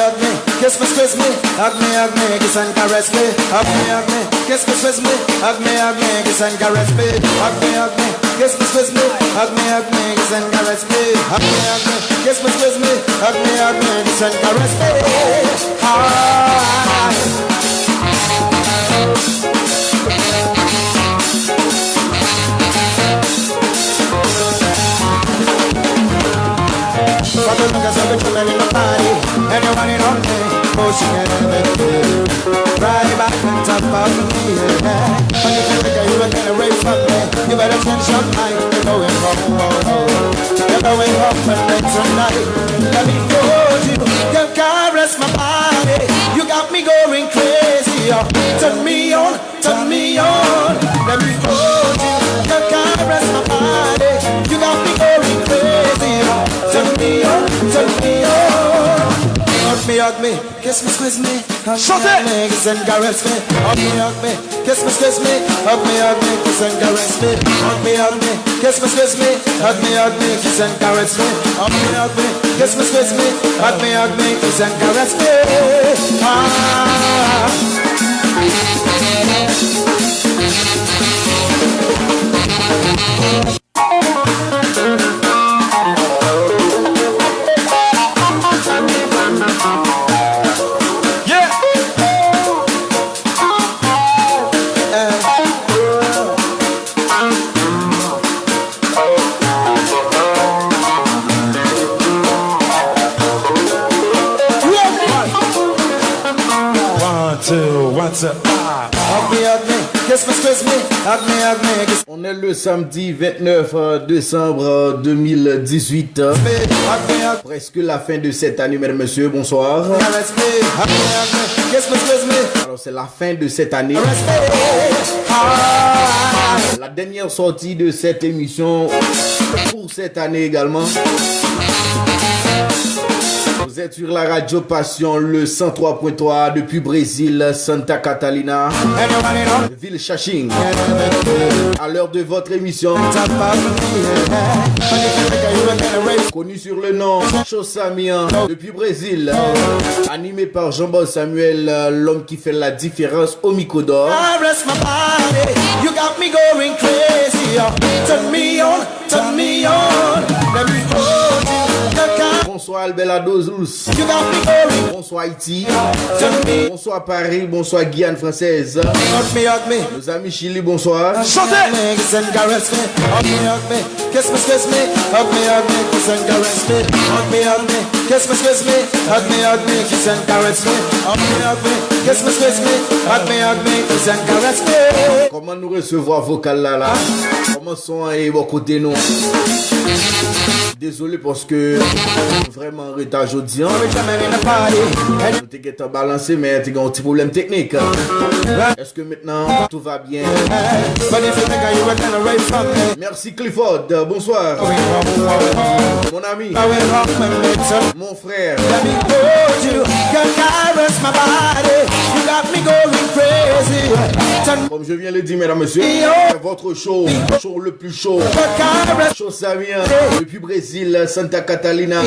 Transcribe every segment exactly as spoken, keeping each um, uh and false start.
Hug me, kiss me, squeeze me, hug me, hug me, kiss and caress me. Hug me, hug me, kiss me, squeeze me, hug me, hug me, kiss and caress me. Hug me, hug me, kiss me, squeeze me, hug me, hug me, kiss and caress me. Hug me, hug me, kiss me, squeeze me, hug me, hug me, kiss and caress me. Ah. For the longest of the women in the party, and you want it on me, oh, she can have it. Right back on top of me, yeah. But if you think you were getting away from me, you better change your mind. You're going home, home, home. You're going home with me tonight. Let me hold you, girl, caress my body. You got me going crazy, oh. Turn me on, turn me on, let me hold you, girl, caress my body. You got me going crazy. Turn me on, turn me on. Hug me, hug me, kiss me, squeeze me, hug me, hug me, kiss and caress me. Hug me, hug me, kiss me, squeeze me, hug me, hug me, kiss and caress me. Hug me, hug me, kiss me, squeeze me, hug me, hug me, kiss and caress me. Hug me, hug me, kiss me, squeeze me, hug me, hug me, kiss and caress me. Ah. One, two, one, two, ah. Hug me, hug me, kiss me, squeeze me, hug me, hug me, kiss. On est le samedi vingt-neuf décembre deux mille dix-huit. Hug me, hug me. Presque la fin de cette année, mesdames, messieurs, bonsoir. Caress me, hug me, hug me, kiss me, squeeze me. Alors, c'est la fin de cette année. Caress me. Ah. La dernière sortie de cette émission pour cette année également. Vous êtes sur la radio Passion, le cent trois point trois depuis Brésil, Santa Catarina, ville Xaxim. À l'heure de votre émission, connue sur le nom Cho Samy, hein, depuis Brésil, animé par Jean-Bart Samuel, euh, l'homme qui fait la différence au micro d'or. Caress my body, you got me going crazy, oh. Turn me on, turn me on, let me hold you, girl, caress. Bonsoir Albert Ladouce. You got me going. Bonsoir Haïti. Turn me. Bonsoir Paris, bonsoir Guyane française. Hug me, hug me. Nos amis Chili, bonsoir. Chante. Hug me, kiss and caress me. Hug me, hug me, kiss me, squeeze me. Hug me, hug me, kiss and caress me. Hug me, hug me, kiss me, squeeze me. Hug me, hug me, kiss and caress me. Hug me, hug me, kiss me, squeeze me. Hug me, hug me, kiss and caress me. Kòman nou resevwa vokal la la? Kòman son an ye bò kote nou? Dezole paske nou vrèman an reta jodi an. Nou te gentan balanse, men te gen yon ti pwoblèm teknik. Est-ce que maintenant tout va bien? Merci Clifford, bonsoir. Mon ami, mon frère. Comme je viens de le dire, mesdames, messieurs, c'est votre show, show le plus chaud. Cho Samy, hein, depuis Brésil, Santa Catarina,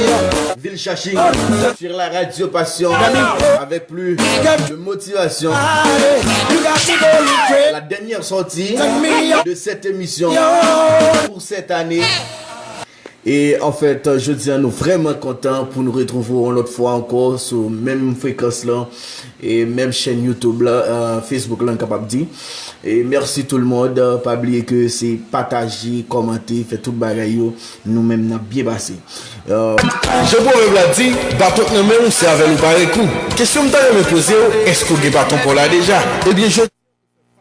ville Xaxim, sur la radio Passion, avec plus de motivation. La dernière sortie de cette émission pour cette année. E anfèt, jodi a nou vrèman kontan pou nou retwouve w yon lòt fwa ankò sou menm frekans lan e menm chèn YouTube la, euh, Facebook la, n kapab di. E mèsi tout le monde. Pa bliye ke se pataje, kòmante, fè tout bagay yo. Nou menm n ap byen pase. Euh, Jan pwovèb la di, baton k nan men w, se avè l ou pare kou. Kesyon m ta renmen poze w, èske w gen baton pa w la deja? Ebyen, jodi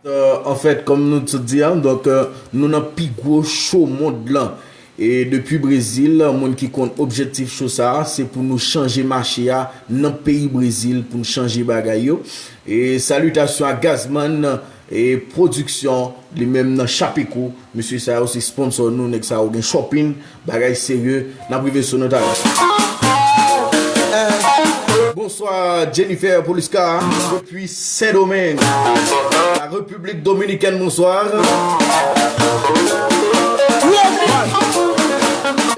Euh, anfèt, kòm nou tout di a, donk, euh, nou nan pi gwo cho mond lan. E depi Brezil, moun ki konn objektif cho sa a, se pou nou chanje mache a nan peyi Brezil, pou nou chanje bagay yo. E salitasyon a Gazman e Pwodiksyon, li menm nan Chapeco. Mesye sa yo se sponsò nou, nèg sa yo gen shopping, bagay serye, n ap rive sou nou talè. Bonsoir Jennifer Polisca, depuis Saint-Domingue, la République Dominicaine, bonsoir.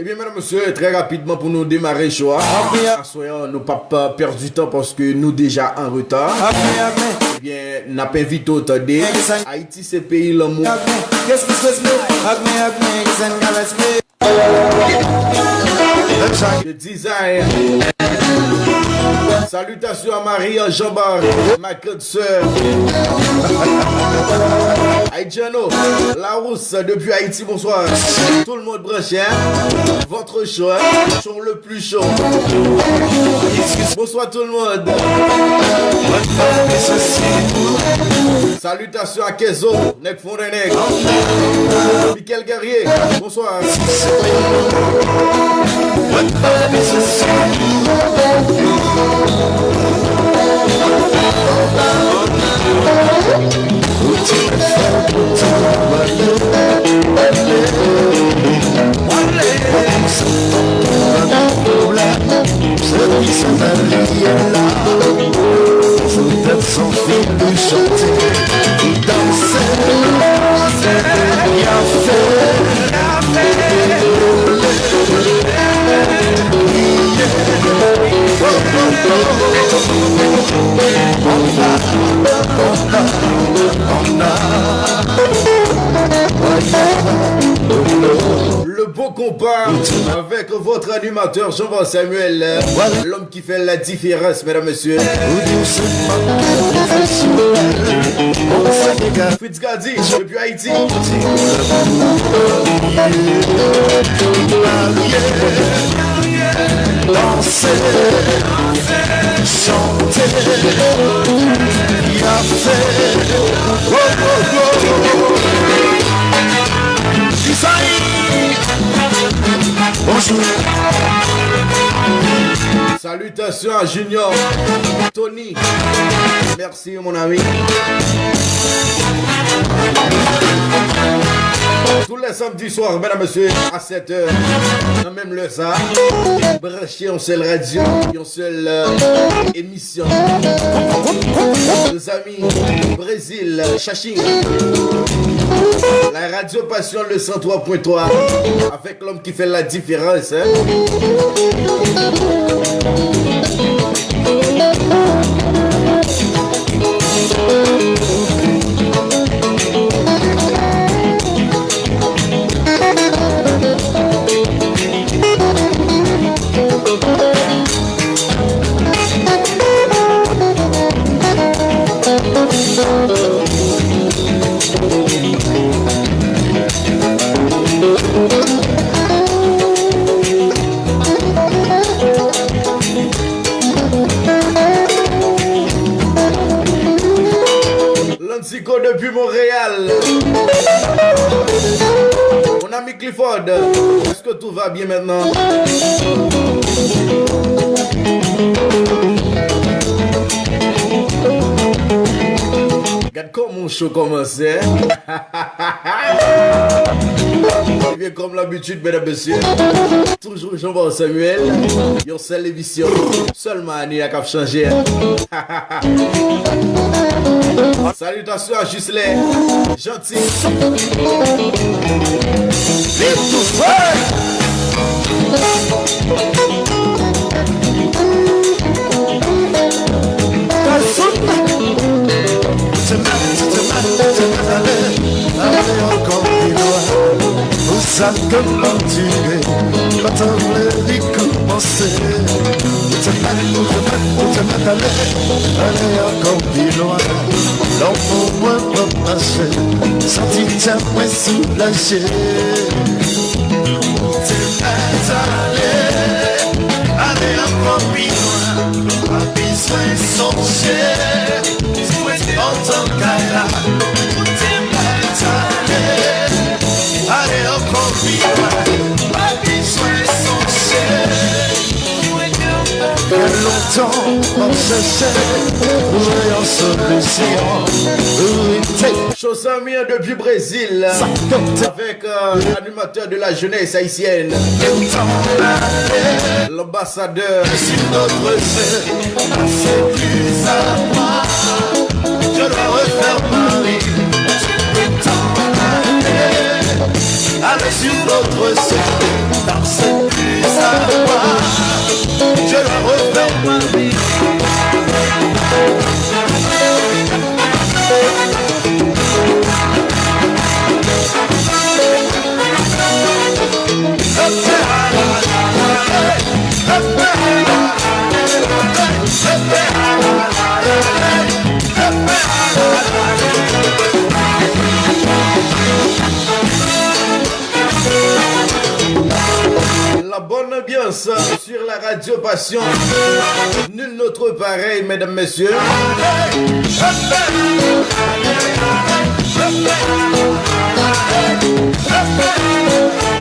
Ebyen, medam, mesye, trè rapidman pou nou demare show a. Aswè an, nou p ap pèdi tan paske nou deja an reta. Ebyen, n ap envite w tande Ayiti se peyi lanmou. The Design. Salutations à Marie, Jean-Bart, ma grande sœur. Aïdjano, Larousse, depuis Haïti, bonsoir. Tout le monde branché, hein? Votre show, hein? Show le plus chaud. Bonsoir tout le monde. Salutations à Kezo, nèg Fondènèg. Michael Guerrier, bonsoir. Le bon compas avec votre animateur Jean-Bart Samuel, l'homme qui fait la différence, mesdames, messieurs. Fritz Gardy, depuis Haïti. Bonjour. Salutations à Junior, Tony. Merci, mon ami. Tous les samedis soirs, mesdames, messieurs, à sept heures, nan menm lè sa, branche yon sèl radyo, yon sèl, euh, emisyon. Nos amis, Brésil, Chaching. La radio Passion, le cent trois point trois, avec l'homme qui fait la différence, hein. Lansico depuis Montréal. Mon ami Clifford, est-ce que tout va bien maintenant? Gad kòman show kòmanse, hein? Ebyen, kòm labitid, medam, mesye, toujou Jean-Bart Samuel, yon sèl emisyon, sèlman ane a k ap chanje. Salutations à Gisley, Gentil. Viv tou fre! Tèl sout. Tèl mèt, tèl mèt, tèl mèt ale, ale ankò pi lwen. Pou sa ke m ap dire, m pa t vle li kòmanse. Tèl mèt, tèl mèt, tèl mèt ale, ale ankò pi lwen. Lanmou mwen p ap mache, santi tè mwen soulaje. Tèl mèt ale, ale ankò pi lwen. Pa bezwen sonje, si mwen te antann kay la, ou te mèt ale, ale ankò pi lwen. Pa bezwen sonje, fè lontan m ap chèche pou yon solisyon. Ou rete. Show Samy depi Brezil, avèk, euh, animateur de la jeunesse haïtienne, l'ambassadeur. Je dois refaire ma vie. Aller sur d'autres cieux, dans cette Passion, nul n'autre pareil, mesdames, messieurs.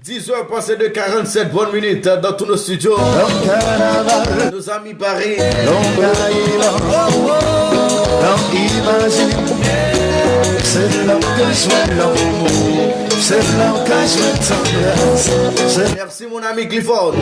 Dix heures passées de quarante-sept bonnes minutes dans tous nos studios. Nos amis Paris. Merci, mon ami Clifford.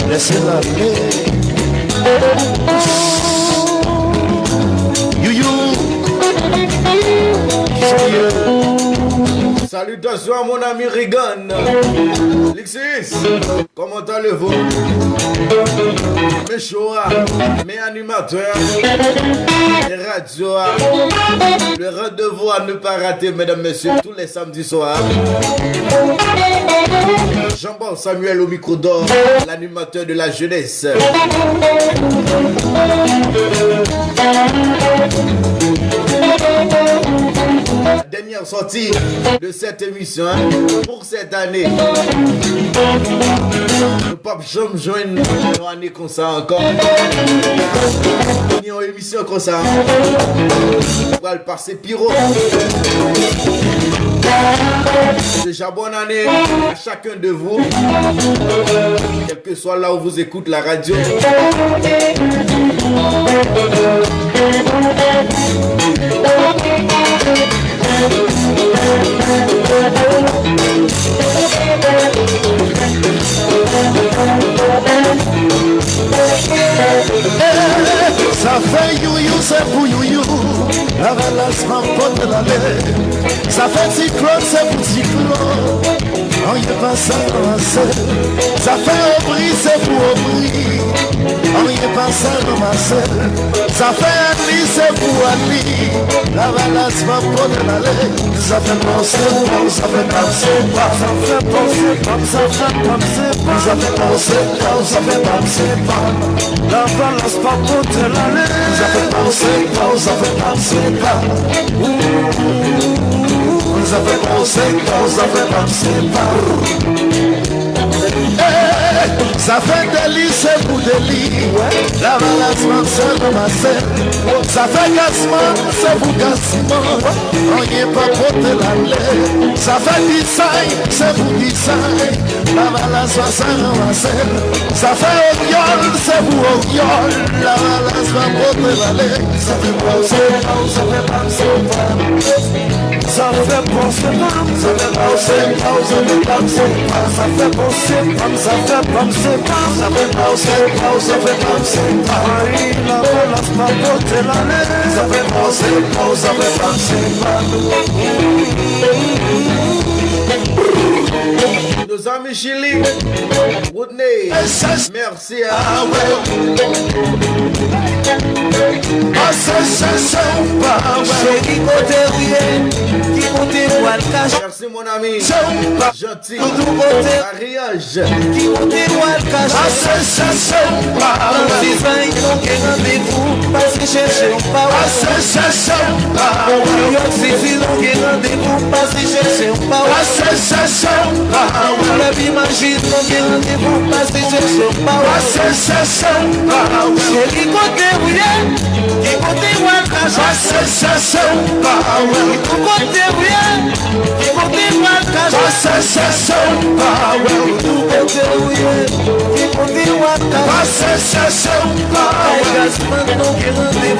Lèse l ale. Youyou. Salutations à mon ami Regan. Lixis, comment allez-vous? Mes shows, mes animateurs, les radios, le rendez-vous à ne pas rater, mesdames, messieurs, tous les samedis soirs. Jean-Paul Samuel au micro d'or, l'animateur de la jeunesse. Dernière sortie de cette émission, hein, pour cette année. Nou p ap janm jwenn yon ane konsa ankò. Ni yon emisyon konsa. Pral pase pi wo. Déjà, bonne année à chacun de vous, quel que soit là où vous écoutez la radio. Zafè youyou se pou youyou, Lavalas m ap pote l ale. Zafè siklòn se pou siklòn, anyen pa sa ranmase. Zafè obri se pou obri, anyen pa sa ranmase. Zafè ali se pou ali, Lavalas m ap pote l ale. Zafè pa w se pa w, zafè pa w se pa w. Zafè pa w se pa w, zafè pa w se pa w. Zafè pa w se pa w, zafè pa w se pa w. Lavalas pa pote l ale. Zafè pa w se pa w, zafè pa w se pa w. Zafè pa w se pa w, zafè pa w se pa w. Zafè deli se pou deli, Lavalas m ap sa ranmase. Zafè gasman se pou gasman, anyen pa pote l ale. Zafè dizay se pou dizay, Lavalas m ap sa ranmase. Zafè oryòl se pou oryòl, Lavalas m ap pote l ale. Zafè pa w se pa w, zafè pa w se pa w. Zafè pa w se pa m, zafè pa w se pa w, zafè pa w se pa m. Zafè pa w se pa m, zafè pa m se pa m. Zafè pa w se pa w, zafè pa w se pa m. Ay, Lavalas pa pote l ale. Zafè pa w se pa w, zafè pa w se pa m. Nos amis Chili, Woodney, merci. Cheri, kote w ye? Ki kote w al kache? Merci, mon ami. Janti. Tout kote. Marie-Ange. Ki kote w al kache? Nan Sizay nou gen randevou, pase chèche w pa wè. Nan Nouyòk Siti nou gen randevou, pase chèche w pa wè. Nan Lèbimaji nou gen randevou, pase chèche w pa wè. Cheri, kote w ye? Ki kote w al kache? Wi, tou kote w ye? Ki kote w al kache? Wi, tou kote w ye? Ki kote w al kache? Ay, gasman, nou gen randevou.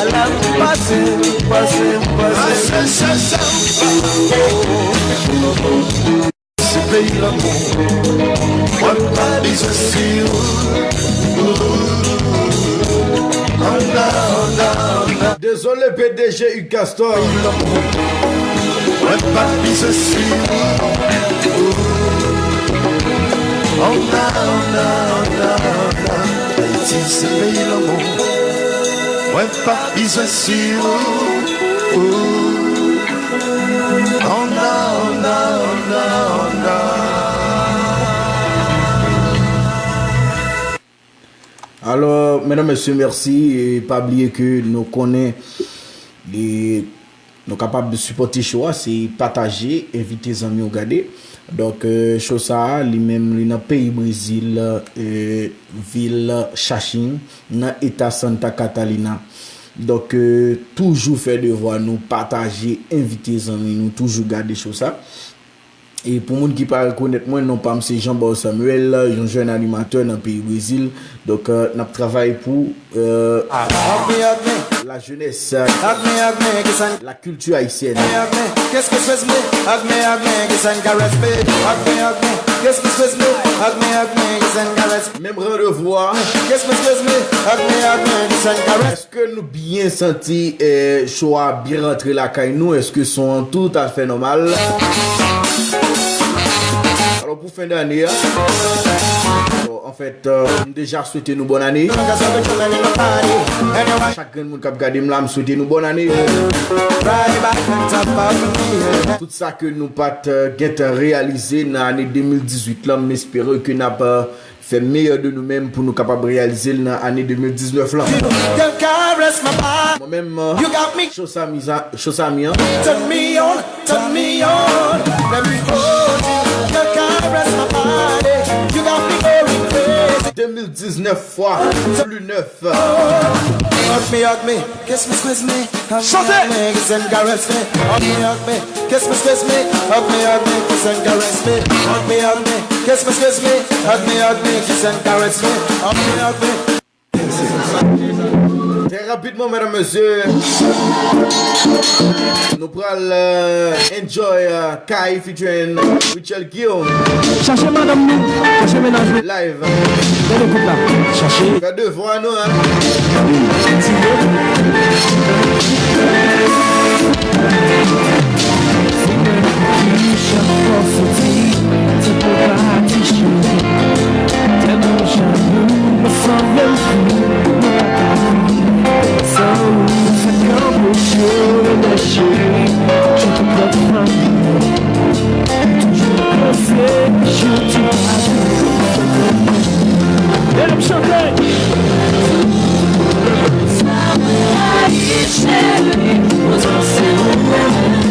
Ala m pase, m pase, m pase. Se peyi lanmou. Mwen pa bezwen swiv ou. Anna, Anna, Anna. Dezole, P D G Hugues Castor. Mwen pa bezwen swiv ou. Anna, Anna, Anna, Anna. Ayiti se peyi lanmou. Mwen pa bezwen swiv ou. Anna, Anna, Anna, Anna. Alò, medam, mesye, mèsi. E pa bliye ke nou konnen, e, nou kapab sipòte show a, se pataje, envite zanmi w gade. Donk, e, show sa a, li menm, li nan peyi Brezil, e, vil Xaxim, nan eta Santa Catarina. Donk, e, toujou fè devwa nou, pataje, envite zanmi nou, toujou gade show sa. E pou moun ki pa rekonèt mwen, non pa m se Jean Bor Samuel, yon jèn animatè nan peyi Brezil. Donk, e, n ap travay pou, e, la jeunesse, e, la culture haïtienne. Menm randevou a. Èske nou byen santi, e, show a byen rantre lakay nou? Èske son an tout à fait normal? Alò, pou fen dane a, bon, anfèt, e, m deja swete nou bòn ane. Chak grenn moun k ap gade m la, m swete nou bòn ane. Tout sa ke nou pa t, e, gentan reyalize nan ane de mil dizuit lan, m espere ke n ap, e, fè meyè de nou menm pou nou kapab reyalize l nan ane de mil diznèf lan. Mwen menm, e, show sa mi, show sa mi an. De mil diznèf fwa pli nèf. Chante! Trè rapidman, medam, mesye, nou pral, e, enjoy, e, Kai featuring Richel Guillaume. Chache madanm nou, chache mennaj nou. Live. Gade kout la. Chache. Fè devwa nou, en. Ki chak fò soti, tèt mwen pa ti cho. Tèlman m jalou, mwen sanble m fou, mwen pa ka viv san ou. Sa k anpeche w rele cheri, chante pwòp fanmi. Toujou panse jou ti avi. Mesye, n ap chante! Sa mwen rayi, cheri, potansye ou menm.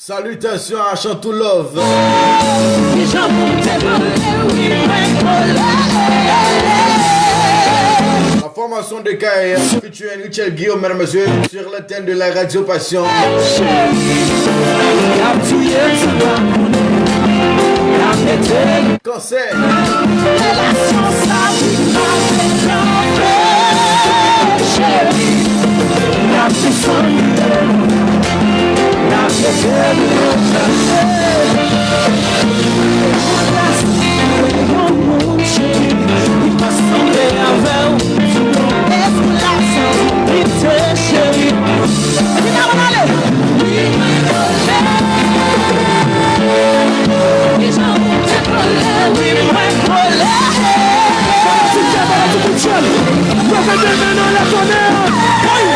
Salutations à Chantou Love. Kijan pou m te vole, wi, mwen vole. La formation de Kay featuring Richard Guillaume, mesdames et messieurs, sur le thème de la radio passion. Cheri, y ap touye m san pa konnen, y ap mete m. Kansè. Relasyon sa vin mache kanpe, cheri. N ap desann, n ap leve, n ap chache. Yon moun, cheri, ki pa sanble avè w. Sou yon relasyon, li te cheri. Ki ta pral ale? Wi, mwen vole. Kijan ou te vole? Wi, mwen vole. Fanatik, fanatik, kout fyèl. Leve de men anlè, tonè. Hey!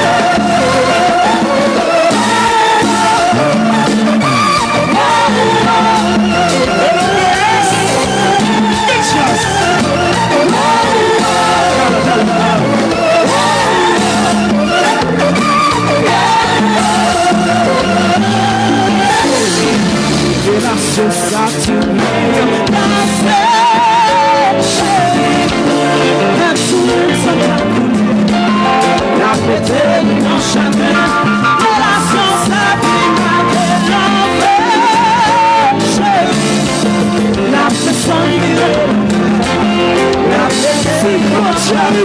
Relasyon sa tounen yon pase, cheri. N ap tounen san pa konnen. N ap mete nou nan chemen. Relasyon sa vin mache kanpe, cheri. N ap desann vire. N ap mete nou nan chemen.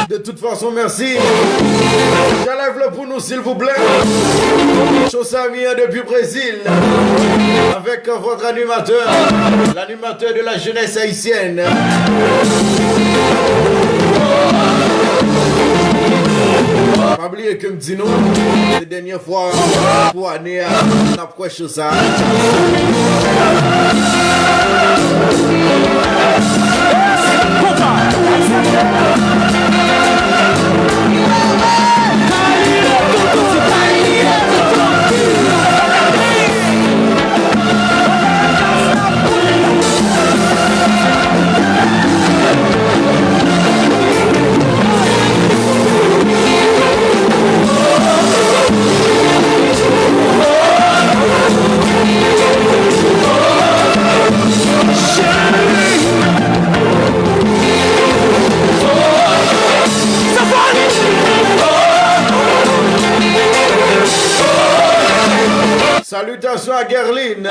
De toute façon, merci. Jalè vle pou nou, silvouplè. Show sa vini depi Brezil. Avec votre animateur, l'animateur de la jeunesse haïtienne. Pa bliye ke m di nou, se dènye fwa pou ane a, n ap kwè show sa. Salutations à Guerline,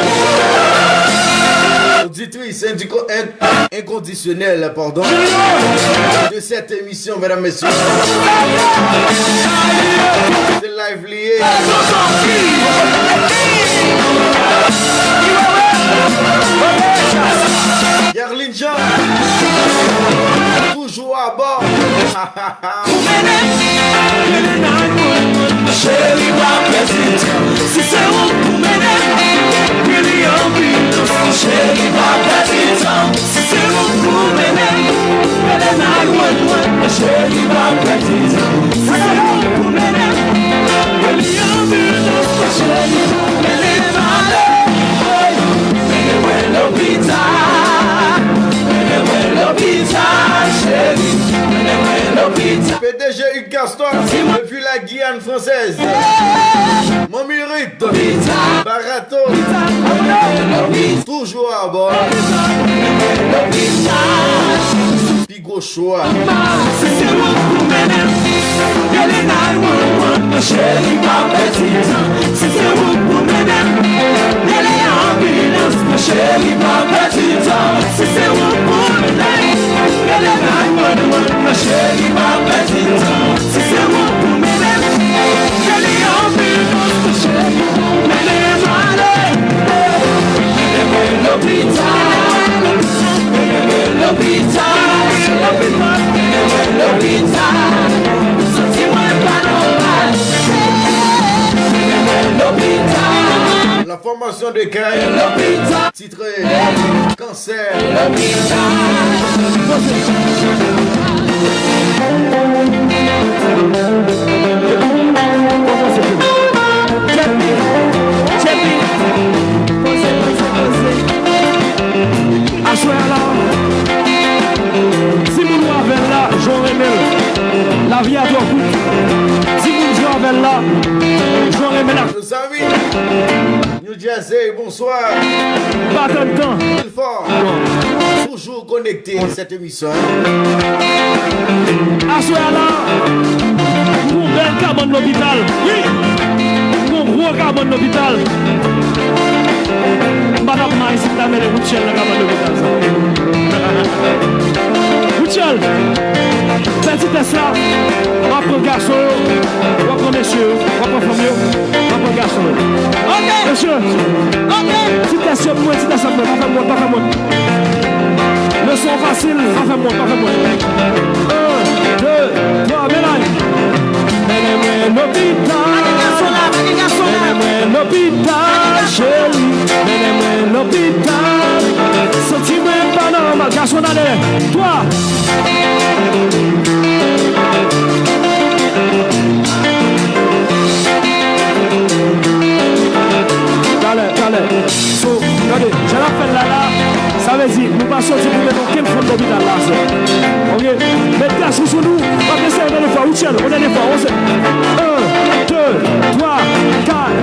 auditrice indico- in- inconditionnelle, pardon, de cette émission, mesdames, messieurs. Se live li ye. Guerline Jean, toujours à bord. Pou mennen, rele nine one one, cheri, pa pèdi tan. Si se ou k pou mennen, rele anbilans, cheri, pa pèdi tan. Si se ou k pou mennen, rele nine one one, cheri, pa pèdi tan. Si se ou k pou mennen, rele anbilans, cheri, pa pèdi tan. Mennen mwen lopital, mennen mwen lopital, cheri, mennen mwen lopital. P D G Hugues Gaston, depuis la Guyane française. Manmi Ruth, Barato, toujours à bord. Pi gwo cho a. Si se ou k pou mennen, rele nine one one, cheri, pa pèdi tan. Si se ou k pou mennen, rele anbilans, cheri, pa pèdi tan. Si se ou k pou mennen, rele nine one one, cheri, pa pèdi tan. Si se ou k pou mennen, rele anbilans, cheri, mennen m ale. Mennen mwen lopital, mennen mwen lopital, mennen mwen lopital. M santi mwen pa nòmal. Mennen mwen lopital. La formation de Kay, titré Kansè. Aswè a la, timoun ou avè l la, jan w renmen l. Lavi a twò kout. Timoun jan w avè l la, jan w renmen l. Nou sa vini. New Jersey, bonsoir. Pa tann tan. Milford, toujours connecté à cette émission. Aswè a la, m gon bèl kabann lopital. Wi. M gon gwo kabann lopital. M pa t ap mal si m ta mele Rutshelle nan kabann lopital sa. Rutshelle, fè ti tès la. W ap pran gason yo, w ap pran mesye yo, w ap pran fanm yo, w ap pran gason yo. Ok. Mesye, ok. Ti tès yo pou mwen, ti tès yo pou mwen. Pa fè m wont, pa fè m wont. Leson an fasil, pa fè m wont, pa fè m wont. Yon, de, twa, men la. Mennen mwen lopital. Pa gen gason la, pa gen gason la. Mennen mwen lopital, cheri. Mennen mwen lopital. Santi mwen pa nòmal. Gason, ale. Twa. Talè, talè. So, gade, jan n ap fè l la la, sa vle di, nou pa soti pou mennen okenn fanm lopital la, so. Ok? Met gason sou nou, w ap eseye yon dènye fwa, Rutshelle, yon dènye fwa, on se. Yon, de, twa, kat.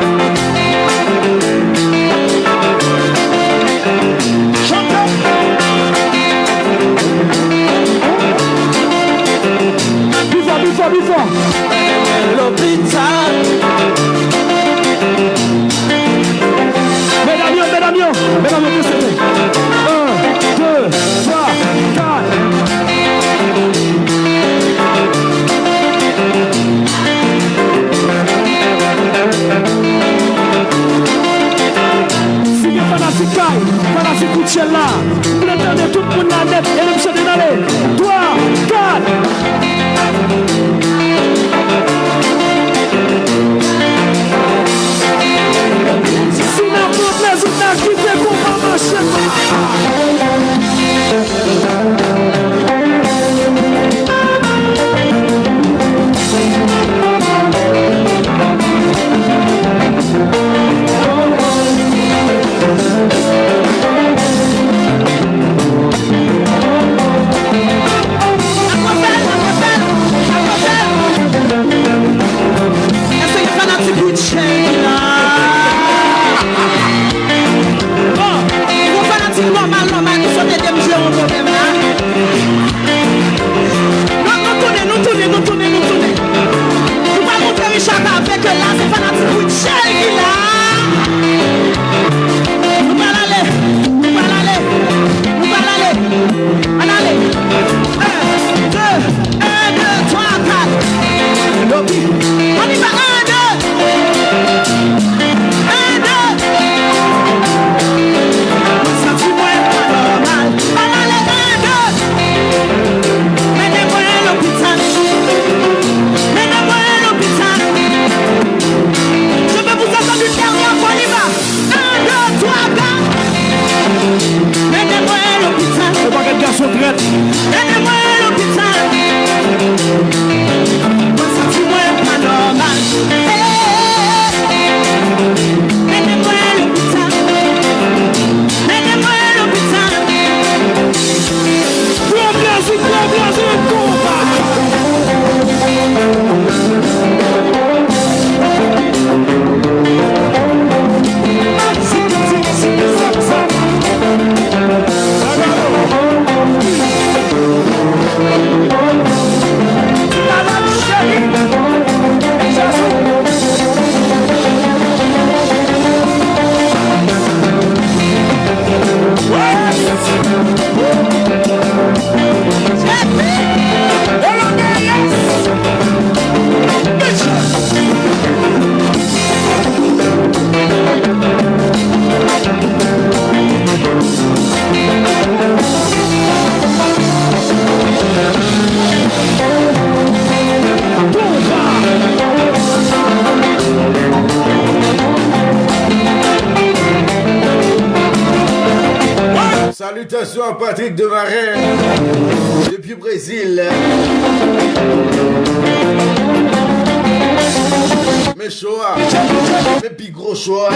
Chante! Pi fò, pi fò, pi fò! Lopital. Medam yo, medam yo, medam yo, kesete. Yon, de, twa, kat. Si gen fanatik kay, fanatik Rutshelle la, m vle tande tout moun la nèt, e nou chante n ale. Twa, kat. Si n ap pran plezi, n ap kite konpa mache. Èske gen fanatik Rutshelle ki la? Bon, pou fanatik nòmal, nòmal, nou sot ede m jere yon pwoblèm la. Non, nou tounen, nou tounen, nou tounen, nou tounen. Nou pral montre Richard Cavé ke la, se fanatik Rutshelle ki la. Nou pral ale, nou pral ale, nou pral ale. Ann ale. Un, deux, un, deux, trois, quatre. Lopi. On y va, un, deux. Un, deux. Mwen santi mwen pa nòmal. Ann ale, un, deux. Mennen mwen lopital. Mennen mwen lopital. Je veux vous entendre une dernière fois, on y va. Un, deux, trois, quatre. Mennen mwen lopital. Yon pakèt gason trèt. Mennen mwen lopital. Mwen santi mwen pa nòmal. Hey. Mennen mwen lopital. Mennen mwen lopital. Pran plezi, pran plezi, konpa. Salutations à Patrick Desmarais depuis Brésil. Men cho a, men pi gwo cho a,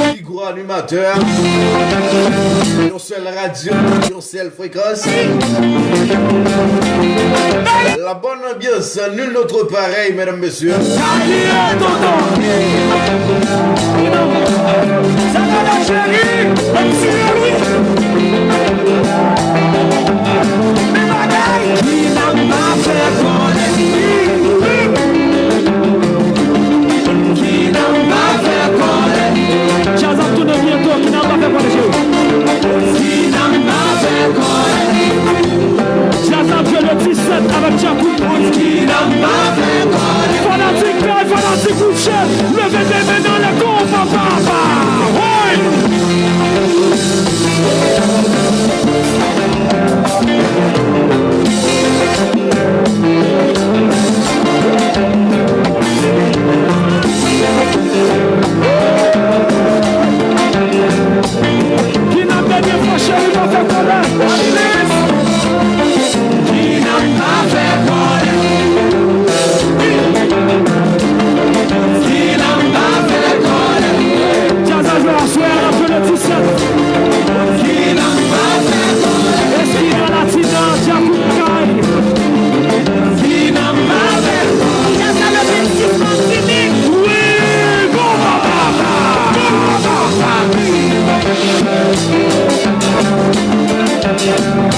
pi gwo animatè a. Yon sèl radyo, yon sèl frekans. La bonne ambiance, nul n'autre pareil, mesdames, messieurs. Sa va la cheri, m ti wi. Men bagay. Ki nan pa fè kòlè. Ki nan pa fè kòlè. Djaz ap tounen byento, ki nan pa fè kòlè, cheri. Ki nan pa fè kòlè. Djaz ap jwe le disèt avèk Djakout. Ki nan pa fè kòlè. Fanatik kay, fanatik kouche, leve de men anlè, konpa papa. Woy! Ki nan dènye fwa, cheri, pa fè kòlè. Ki nan pa fè kòlè. Ki nan pa fè kòlè. Djaz a jwe aswè a, n ap jwe le disèt. Ki nan pa fè kòlè. Espina Latina, Djakout kay. Ki nan pa fè kòlè. Djaz a le vennsis mars, Jimmy. Wi, bon papa. Bon papa.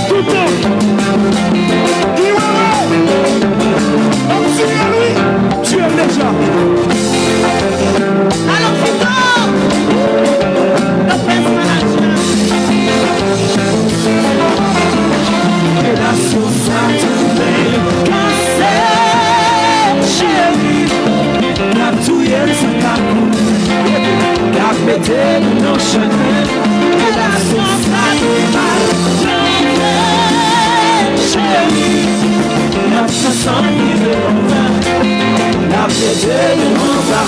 Toutan. Wi, wi, wi. Ap tiye l, wi. Tiye l deja. Alon Fito! Lopez Manager. Relasyon sa tounen kase, cheri. N ap touye l san kakou. N ap mete nou nan chemen. Relasyon sa ki mal cheri. N ap ansanm rive lontan. N ap mete nou anba.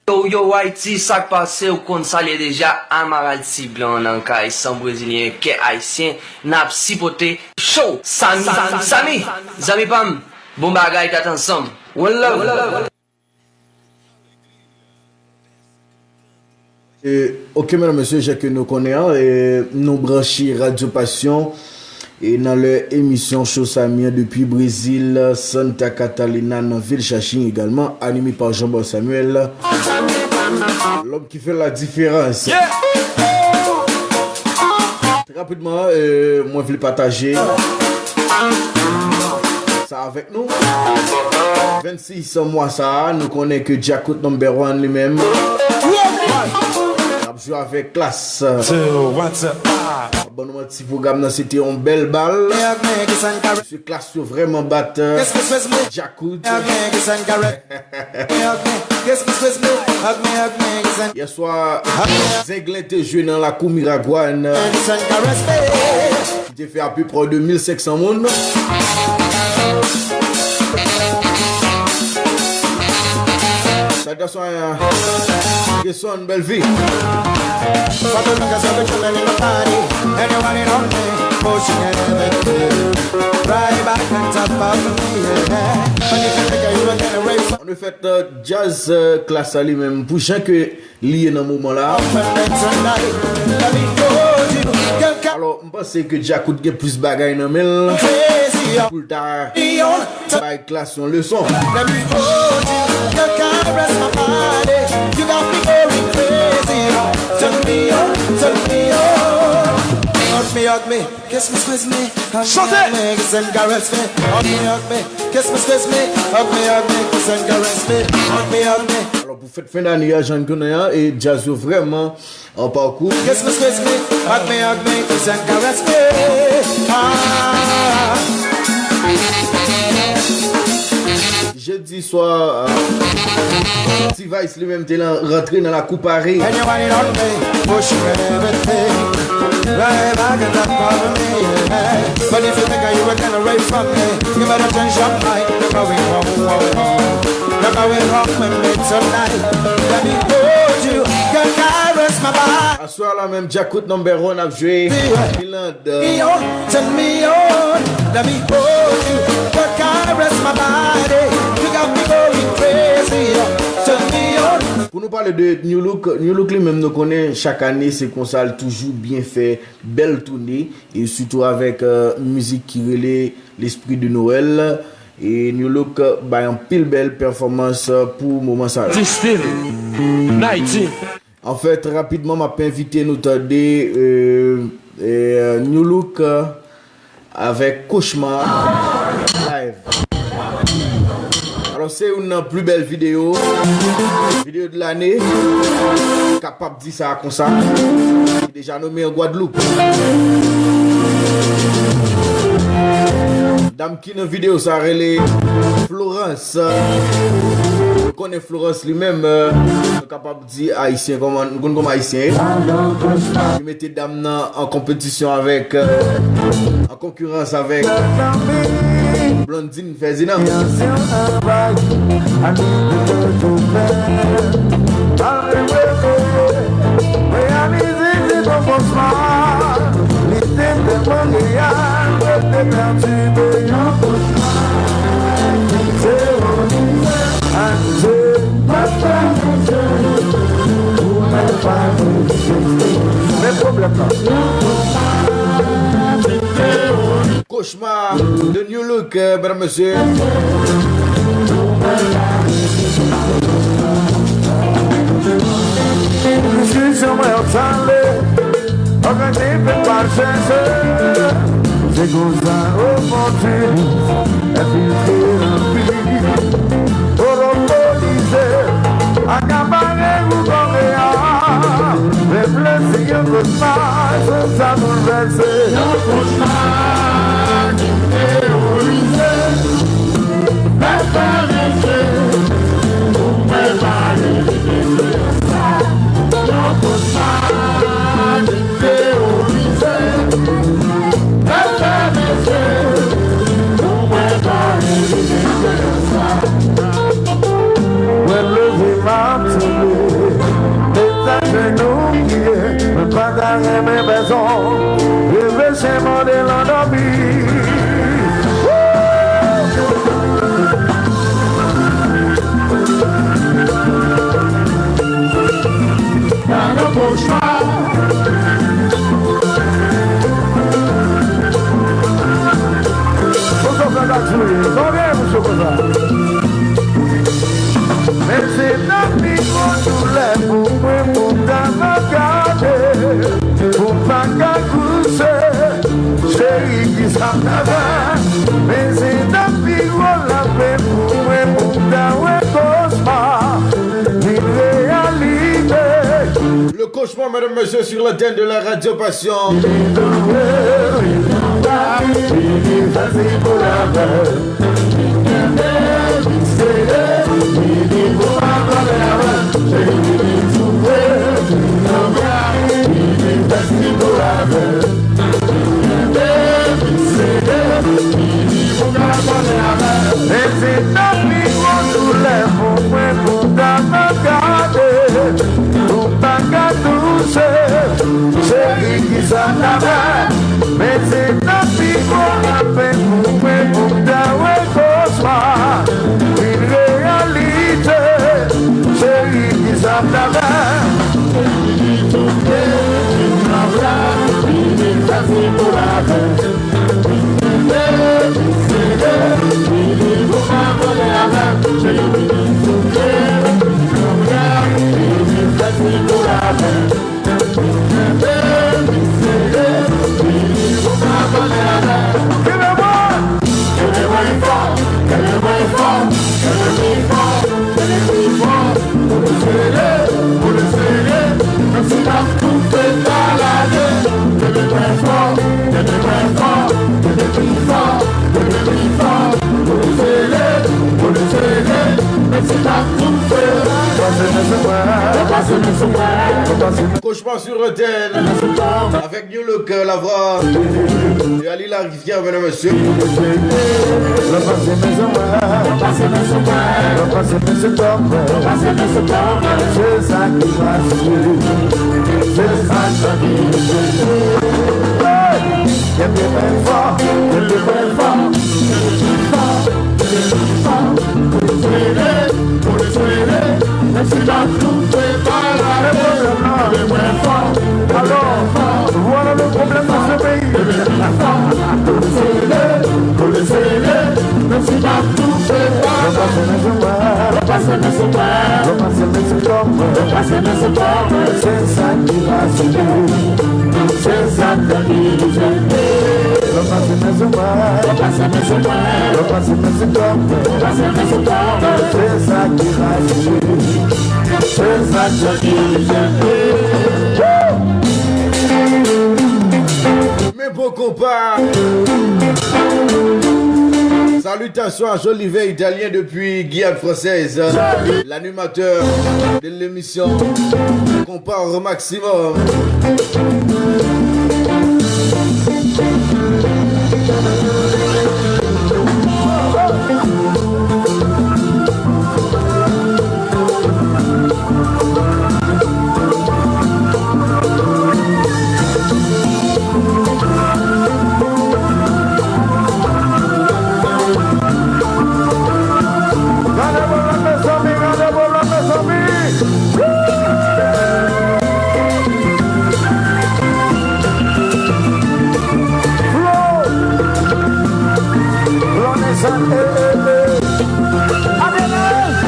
Yo, yo, Ayiti, sa k pase, ou konn sa l ye deja, Amaral Ti Blan nan kay, san brezilyen, kè ayisyen, n ap sipote cho, Sami, Sami, zanmi pa m, bon bagay, tèt ansanm, one love. E, ok, medam, mesye, jan ke nou konnen an, e, nou branche Radyo Pasyon, e nan lè emisyon Show Sami an depi Brezil, Santa Catalina, nan vil Xaxim egalman, anime pa Jean Bart Samuel, l'homme qui fait la différence. Yeah! Rapidman, e, mwen vle pataje sa avèk nou. Vennsis mwa sa a, nou konnen ke Djakout number one li menm ap jwe avèk Klass. Two, one, two, ah. Ban nou manti, pwogram nan se te yon bèl bal. Mesye Klass yo vrèman bat, e, Djakout. Yèswa, Zenglen te jwe nan lakou Miragwàn, ki te fè apeprè de mil senk san moun. Saltasyon a Gerson Bellevue. An fèt, djaz, e, Klass la li menm, pou jan ke li ye nan moman la. Alò, m panse ke Djakout gen plis bagay nan men l pou l ta bay Klass yon leson. Chante! Alò, pou fèt fen dane a, jan n konnen an, e djaz yo vrèman an pakou. Jedi swa, T-Vice li menm te lan, rantre nan lakou Paris. Right back and up on me, yeah. But if you think you were gonna wait for me, you better change your mind. You're going home, home, home. You're going home with me tonight. Let me hold you, girl, caress my body. Aswè la menm, Djakout number one ap jwe. Miland. Yo, turn me on. Let me hold you, girl, caress my body. You got me going crazy. Turn me on. Pou nou pale de New Look, New Look li menm nou konnen chak ane se konsa l toujou byen fè bèl toune, e sitou avèk, euh, mizik ki rele L'Esprit de Noël. E New Look, euh, bay anpil bèl pèfòmans, euh, pou moman sa yo. Ti stil, Naiti. Anfèt, rapidman, m ap envite nou tande, euh, euh, New Look, euh, avèk Cauchemar live. Alò, se youn nan pli bèl videyo, videyo de lane, kapab di sa konsa, ki deja nome an Gwadloup. Dam ki nan videyo sa rele Florence. Nou konnen Florence li menm, euh, nou kapab di ayisyen, kòman nou konn kòman ayisyen ye. Li mete dam nan an konpetisyon avèk, euh, an konkirans avèk Blondine Ferdinand. Reyalize se yon kòmansman, li te tèlman reyal, mwen te pèdi de yon kochma ki terorize. Anje, men pwoblèm nan. Cauchemar de New Look, euh, medam, mesye. Diskisyon mwen ap tande, òganize pa chèche. Se konsa opòtinis enfiltre nan peyi. Monopolize, akapare ou kore a. Men plezi yon kochma, se sa boulvèse. Yon kochma ki teyorize, fè fè mesye, pou mwen pale de mesye sa. Yon kochma ki teyorize, fè fè mesye, pou mwen pale de mesye sa. Mwen leve m ap tande, mete jenou m kriye, mwen pa ta renmen pèsonn leve chen mande l andòmi. Nan yon kochma. Mwen se nan pi gwo doulè pou mwen pou m ta gade, pou m pa ka kouche. Cheri, kisa m ta fè? Men se nan pi gwo lapenn pou mwen pou m ta wè kochma vin reyalite. Le Cauchemar, mesdames, messieurs, sur l'antenne de la Radio Passion. Men se nan pi gwo doulè pou mwen pou ta pa gade, pou pa ka touche. Cheri, kisa m ta fè? Men se nan pi gwo lapenn pou mwen pou m ta wè kochma vin reyalite. Cheri, kisa m ta fè? Cauchemar sur Rotelle avec New Look, euh, la voix de Ali Larivière, mesdames et messieurs. Alò, vwala le pwoblèm nan se peyi. Yo pase men sou mwen. Yo pase men sou mwen. Yo pase men sou kò mwen. Yo pase men sou kò mwen. Se sa ki pase. Se sa ki pase. Yo pase men sou mwen. Yo pase men sou mwen. Yo pase men sou kò mwen. Yo pase men sou kò mwen. Se sa ki pase. Se sa ki pase. Men bon konpa. Salutations à Jolivet Italien depuis Guyane Française, l'animateur de l'émission Compas au Maximum. Gade pwoblèm, mezanmi, gade pwoblèm, mezanmi. Flo. Flo Nation, eh, eh, eh. Adelèz.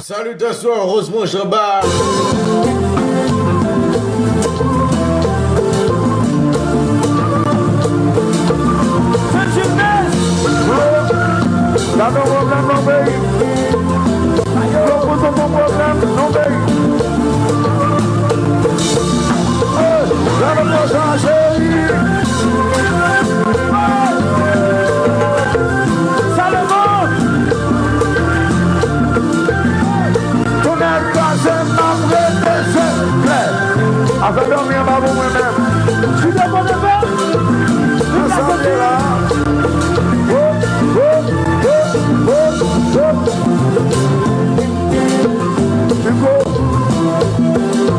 Salutations à Rosemont Jean-Bart. Gade yon pwoblèm nan peyi. Yo pote yon pwoblèm nan peyi. Hey, gade pwoblèm cheri. Hey. Salomon. Tounen kraze m ap rete je klè. Afè dòmi an pa pou mwen menm. Chita pran neve. Ansanm la. Wo, wo, wo, wo, wo. Hugo,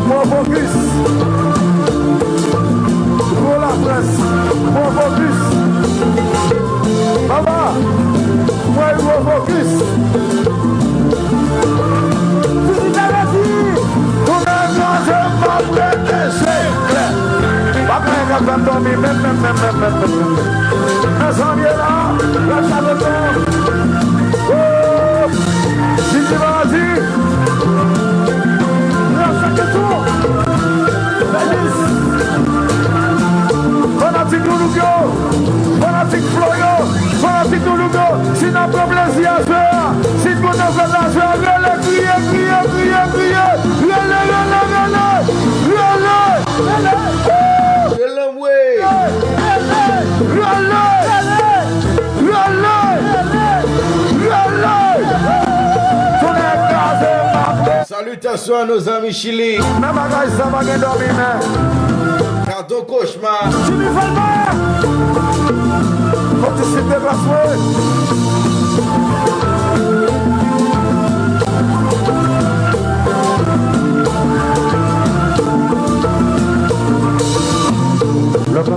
pran fokis. Gwo Lafrans, pran fokis. Papa, mwen Hugo fokis. Fini Tennessee. Tounen kraze m ap rete je klè. Pa gen anyen k ap fè m dòmi menm, menm, menm. Mezanmi la, lè sa desann. Woo! Jiji Barazi. Nan sèt tou. Fèlis. Fanatik Doulouk yo. Fanatik Flo yo. Fanatik Doulouk yo. Si n ap pran plezi a jwe a, si n kontan fèt la jwe a, rele, kriye, kriye, kriye, kriye. Rele, rele, rele. Rele. Rele. Rele. Rele. Rele. Rele. Tounen kraze m ap. Salutations à nos amis Chili. Nan bagay sa pa gen dòmi men. Ton kochma. Jimmy Velma! Fò ti sip deplasman.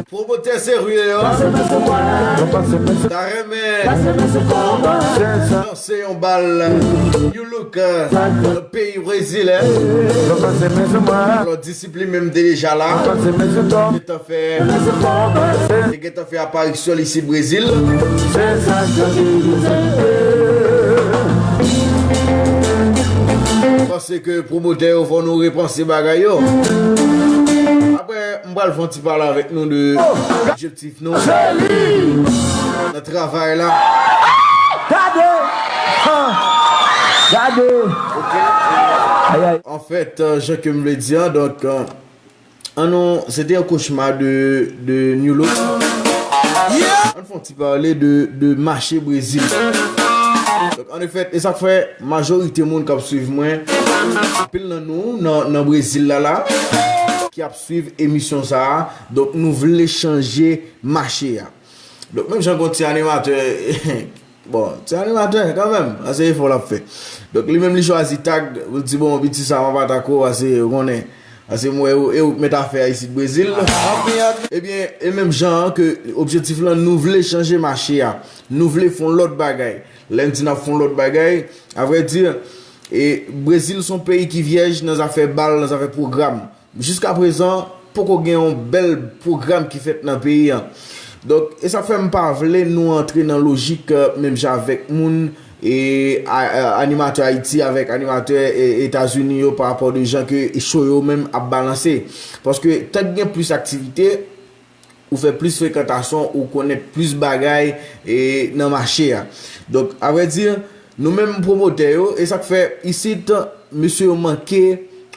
Pwomotè serye yo. Ta renmen lanse yon bal. New Look, euh, nan peyi Brezil, hein. Alò, Disip li menm te deja la. Li gentan fè, li gentan fè aparisyon li isi Brezil. Paske pwomotè yo fò nou repanse bagay yo. Apre, m pral fè yon ti pale avèk nou de objektif nou nan travay la. Gade! Gade! Ayay. Anfèt, euh, jan ke m vle di an, donk, euh, an nou, se te yon kochma de, de New Look. An fè yon ti pale de, de mache Brezil. Donk, an efèt, e sa k fè majorite moun k ap swiv mwen, anpil nan nou nan, nan Brezil la la, ki ap swiv emisyon sa a. Donk, nou vle chanje mache a. Donk, menm jan gon ti animatè, bon, ti animatè kanmenm, ase efò l ap fè. Donk, li menm li chwazi tag, li di, bon, piti sa, m ap atake w, ase, ou konnen, ase m wè ou, e ou k mèt afè a isit Brezil. Ebyen, e menm jan an ke objektif lan, nou vle chanje mache a. Nou vle fè yon lòt bagay. Lè n di n ap fè yon lòt bagay, avrèdi, e Brezil se yon peyi ki vyèj nan zafè bal, nan zafè pwogram. Jiskaprezan, poko gen yon bèl pwogram ki fèt nan peyi an. Donk, e sa k fè m pa vle nou antre nan lojik, euh, menm jan avèk moun, e, a, a, animatè Ayiti avèk animatè, e, Etazini yo pa rapò de jan ke cho yo menm ap balanse. Paske tank gen plis aktivite, ou fè plis frekantasyon, ou konèt plis bagay, e, nan mache a. Donk, avrèdi, nou menm pwomotè yo, e sa k fè isit, mesye yo manke,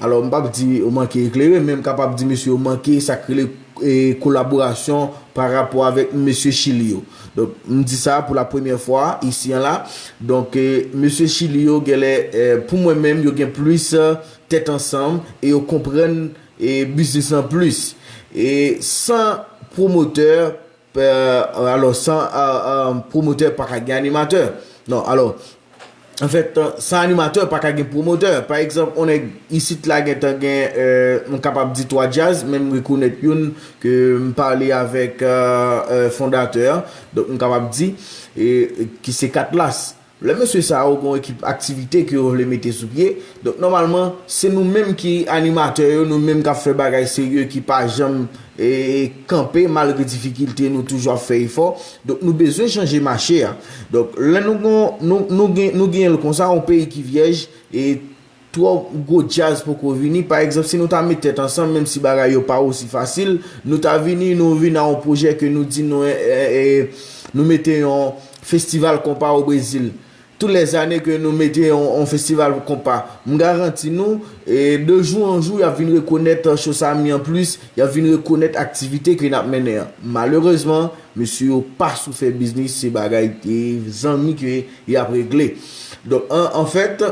alò, m p ap di yo manke eklere, men m kapab di mesye yo manke sa k rele, e, kolaborasyon pa rapò avèk mesye Chili yo. Donk, m di sa pou la premyè fwa isi an la. Donk, e, mesye Chili yo, genlè, e, pou mwen menm, yo gen plis, e, tèt ansanm e yo konprann e biznis lan plis. E san pwomotè, euh, alò, san, euh, euh, pwomotè pa ka gen animatè. Non, alò, anfèt, euh, san animatè pa ka gen pwomotè. Pa egzanp, on nèg isit la gentan gen, euh, m kapab di twa djaz, men m rekonèt youn ke m pale avèk, euh, euh, fondatè an. Donk, m kapab di, e, ki se Katlas. Lè mesye sa yo gen yon ekip aktivite ke yo vle mete sou pye, donk nòmalman, se nou menm ki animatè yo, nou menm k ap fè bagay serye, ki pa janm, e, kanpe malgre difikilte, nou toujou ap fè efò. Donk nou bezwen chanje mache a. Donk lè nou gon, nou, nou gen, nou genyen l konsa, yon peyi ki vyèj, e twò gwo djaz poko vini. Pa egzanp, si nou ta met tèt ansanm, menm si bagay yo pa osi fasil, nou ta vini, nou vin a yon pwojè ke nou di nou, e, e, e, nou mete yon festival konpa o Brezil. Tou lèzane ke nou mete yon, yon festival konpa, m garanti nou, e, de jou an jou, y ap vin rekonèt cho sa, men anplis, y ap vin rekonèt aktivite ke n ap mennen an. Malerezman, mesye yo pa sou fè biznis, se bagay, e, zanmi ke y ap regle. Donk, an, anfèt,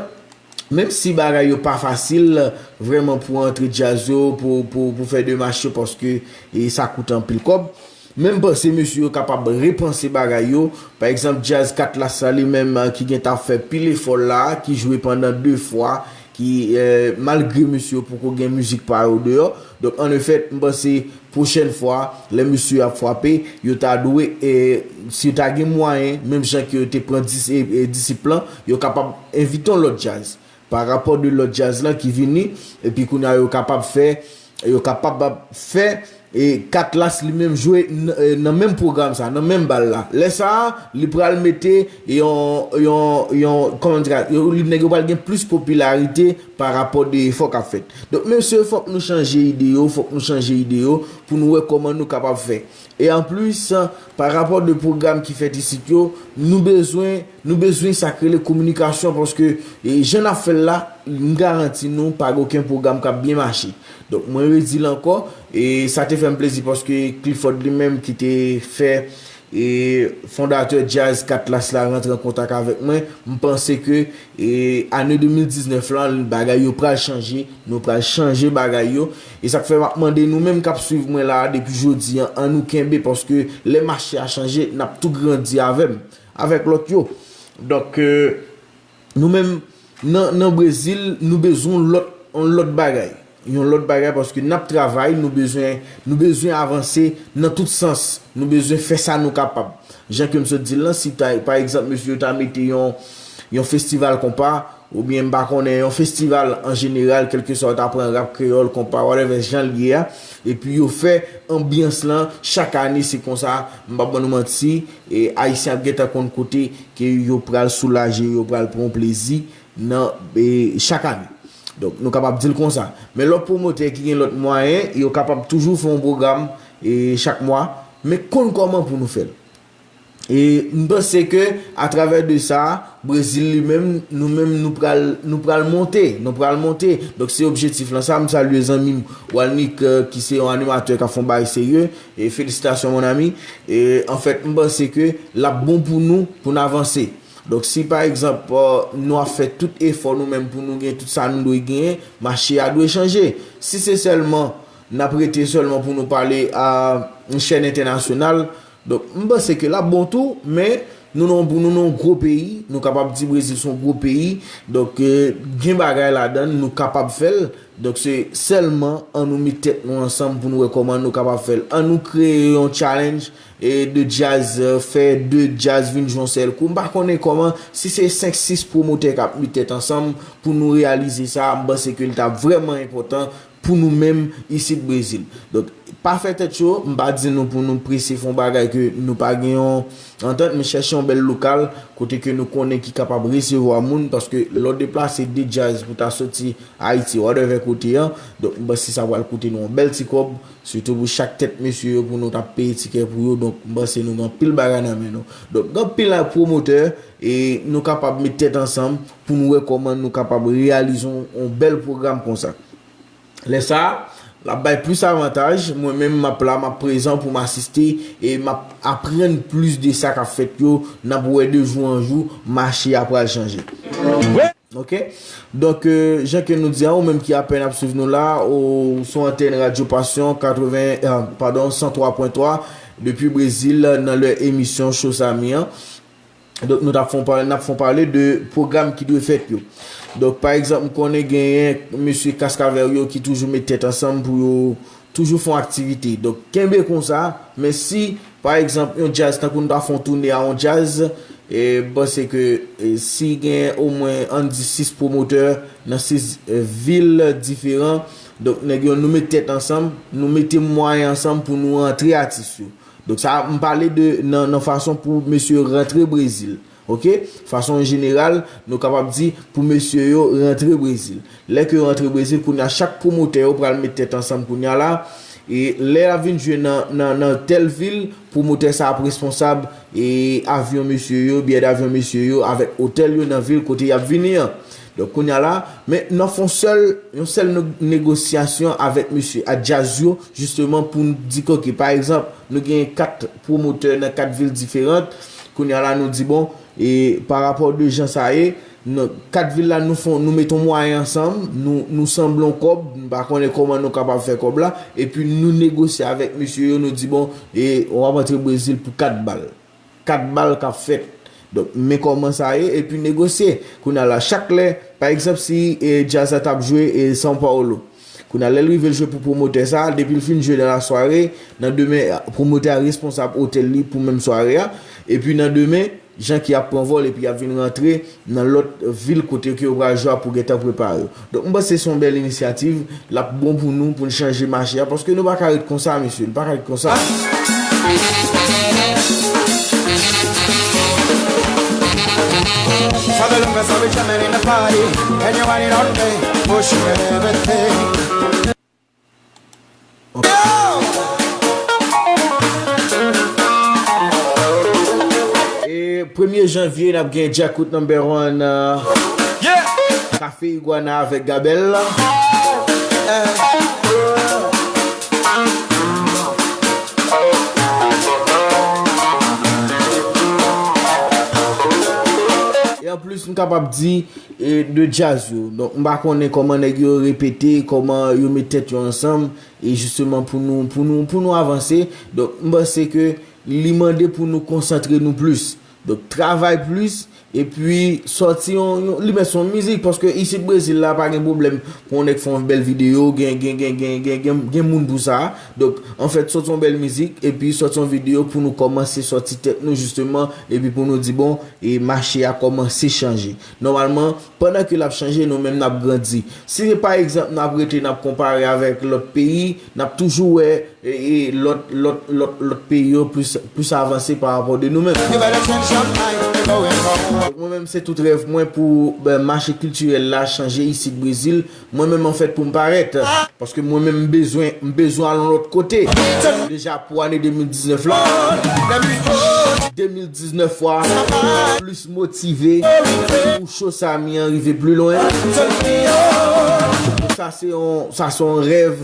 menm si bagay yo pa fasil, vrèman pou antre djaz yo, pou, pou, pou fè demach yo, paske, e, sa koute anpil kòb. Men m panse mesye yo kapab repanse bagay yo. Pa egzanp, djaz Katlas la li menm, eh, ki gentan ap fè pil efò la, ki jwe pandan de fwa, ki, eh, malgre mesye yo poko gen mizik pa yo deyò. Donk, an efèt, m panse pwochèn fwa, lè mesye yo ap frape, yo ta dwe, eh, si yo ta gen mwayen, menm jan ke yo te pran dis-, eh, eh, Disip lan, yo kapab envite yon lòt djaz. Pa rapò de lòt djaz lan ki vini, epi kounye a yo kapab fè, yo kapab ap fè, e Katlas li menm jwe n-, e, nan menm pwogram sa, nan menm bal la. Lè sa a, li pral mete yon, yon, yon, kòman m di sa, yo, li, nèg yo pral gen plis popilarite pa rapò de efò k ap fèt. Donk, mesye, fòk nou chanje ide yo, fòk nou chanje ide yo pou nou wè kòman nou kapab fè. E anplis, pa rapò de pwogram ki fèt isit yo, nou bezwen, nou bezwen sa k rele kominikasyon, paske, e, jan n ap fè l la, m garanti nou, pa gen okenn pwogram k ap byen mache. Donk, mwen redi l ankò, e sa te fè m plezi paske Clifford li menm ki te fè, e fondatè Djaz Katlas la rantre an kontak avèk mwen. M panse ke, e, ane de mil diznèf lan, bagay yo pral chanje, nou pral chanje bagay yo. E sa k fè m ap mande nou menm k ap swiv mwen la a depi jodi an, ann nou kenbe, paske lè mache a chanje, n ap tou grandi avè m, avèk lòt yo. Donk, e, nou menm, nan, nan Brezil, nou bezwen yon lòt, yon lòt bagay. Yon lòt bagay, paske n ap travay, nou bezwen, nou bezwen avanse nan tout sans. Nou bezwen fè sa nou kapab. Jan ke m sot di l lan, si ta, pa egzanp, mesye yo ta mete yon, yon festival konpa, oubyen m pa konnen, yon festival an jeneral, kèlkeswa yo ta pran rap kreyòl, konpa, whatever jan l ye a, epi yo fè anbyans lan, chak ane se konsa, m p ap ban nou manti, e Ayisyen ap gentan konn kote ke yo pral soulaje, yo pral pran plezi nan, e, chak ane. Donk, nou kapab di l konsa. Men lòt pwomotè ki gen lòt mwayen, yo kapab toujou fè yon pwogram, e, chak mwa, men konn kòman pou nou fè l. E m panse ke atravè de sa, Brezil li menm, nou menm nou pral, nou pral monte, nou pral monte. Donk, se objektif lan sa. M salye zanmi m Walnick, e, ki se yon animatè k ap fè yon bagay serye. E felisitasyon, mon ami. E anfèt, m panse ke l ap bon pou nou, pou n avanse. Donk, si pa egzanp, e, nou ap fè tout efò nou menm pou nou gen tout sa nou dwe genyen, mache a dwe chanje. Si se sèlman, n ap rete sèlman pou nou pale a yon chèn entènasyonal, donk, m panse ke l ap bon tou, men nou nan, nou nan yon gwo peyi, nou kapab di Brezil se yon gwo peyi, donk, e, gen bagay ladan l, nou kapab fè l. Donk, se sèlman ann nou met tèt nou ansanm pou nou wè kòman nou kapab fè l. Ann nou kreye yon challenge, e, de djaz, e, fè de djaz vin jwe yon sèl kou. M pa konnen kòman, si se senk, sis pwomotè k ap met tèt ansanm pou nou reyalize sa, m panse ke l t ap vrèman enpòtan pou nou menm isit Brezil. Donk, pa fè tèt cho, m pa di nou pou nou prese fè yon bagay ke nou pa gen yon antant, men chèche yon bèl lokal kote ke nou konnen ki kapab resevwa moun, paske lè w deplase de djaz pou ta soti Ayiti, whatever kote an, donk m panse sa pral koute nou yon bèl ti kòb, sitou pou chak tèt mesye yo, pou nou t ap peye tikè pou yo, donk m panse nou gen anpil bagay nan men nou. Donk gen anpil pwomotè, e nou kapab met tèt ansanm pou nou wè kòman nou kapab reyalize yon, yon bèl pwogram konsa. Lè sa a, l ap bay plis avantaj. Mwen menm, m ap la, m ap prezan pou m asiste e m ap aprann plis de sa k ap fèt yo. N ap wè de jou an jou, mache a pral chanje. Oke? Donk, e, jan ke nou di a, ou menm ki apèn ap swiv nou la, ou sou antèn Radyo Passion katreven, e, padon, san twa pwen twa, depi Brezil, nan lè emisyon Show Samy an. Donk, nou t ap fè yon pa-, n ap fè yon pale de pwogram ki dwe fèt yo. Donk, pa egzanp, m konnen genyen mesye Cascavert yo ki toujou met tèt ansanm pou yo toujou fè yon aktivite. Donk, kenbe konsa, men si, pa egzanp, yon djaz, tankou nou ta fè yon toune a yon djaz, e, m panse ke, e, si gen omwen, ann di, sis pwomotè nan sis, e, vil diferan, donk, nèg yo, nou met tèt ansanm, nou mete mwayen ansanm pou nou rantre atis yo. Donk sa, m pale de nan, nan fason pou mesye yo rantre Brezil. Oke? Fason an jeneral, nou kapab di pou mesye yo rantre Brezil. Lè ke yo rantre Brezil, kounye a chak pwomotè yo pral met tèt ansanm kounye a la. E lè y ap vin jwe nan, nan, nan tèl vil, pwomotè sa ap responsab e avyon mesye yo, biyè davyon mesye yo, avèk otèl yo nan vil kote y ap vini an. Donk, kounye a la, men n ap fè yon sèl, yon sèl no-, negosyasyon avèk mesye a djaz yo, jisteman, pou n di ke, oke, pa egzanp, nou gen kat pwomotè nan kat vil diferan. Kounye a la, nou di, bon, e pa rapò de jan sa ye, nan kat vil la, nou fè, nou met yon mwayen ansanm, nou, nou sanble yon kòb, nou pa konnen kòman nou kapab fè kòb la, epi nou negosye avèk mesye yo, nou di, bon, e w ap antre Brezil pou kat bal. Kat bal k ap fèt. Donk, men kòman sa ye, epi negosye. Kounye a la, chak lè, pa egzanp, si, e, djaz la t ap jwe, e, São Paulo. Kounye a, lè l rive l jwe pou pwomotè sa a, depi l fin jwe nan lasware, nan demen, pwomotè a responsab otèl li pou menm sware a. Epi nan demen, jan ki ap pran vòl epi y ap vin rantre nan lòt vil kote ke yo pral jwe a pou gentan prepare yo. Donk, m panse se yon bèl inisyativ, l ap bon pou nou, pou n chanje mache a, paske nou pa ka ret konsa, mesye, nou pa ka ret konsa. For the love of every gentleman in the party, and you want it all day, push everything. E premye janvye, n ap gen Djakout number one, uh, Cafe Iguana avèk Gabel. M kapab di, e, de djaz yo. Donk, m pa konnen kòman nèg yo repete, kòman yo met tèt yo ansanm, e jisteman pou nou, pou nou, pou nou avanse. Donk, m panse ke li mande pou nou konsantre nou plis. Donk, travay plis, epi sòti yon, yon, li mèt se yon mizik, paske isit Brezil la, pa gen pwoblèm pou yon nèg fè yon bèl videyo, gen, gen, gen, gen, gen, gen, gen moun pou sa. Donk, anfèt, sòti yon bèl mizik, epi sòti yon videyo pou nou kòmanse sòti tèt nou, jisteman, epi pou nou di, bon, e mache a kòmanse chanje. Nòmalman, pandan ke l ap chanje, nou menm n ap grandi. Si se pa egzanp, n ap rete, n ap konpare avèk lòt peyi, n ap toujou wè, e, e, lòt, lòt, lòt, lòt peyi yo plis, plis avanse pa rapò de nou menm. Donk, mwen menm, se tout rèv mwen pou, ben, mache kiltirèl la chanje isit Brezil. Mwen menm, anfèt, pou m parèt. Paske mwen menm, m bezwen, m bezwen al yon lòt kote. Deja pou ane de mil diznèf la, de mil diznèf la, plis motive pou cho Samy an rive pli lwen. Sa se yon, sa se yon rèv.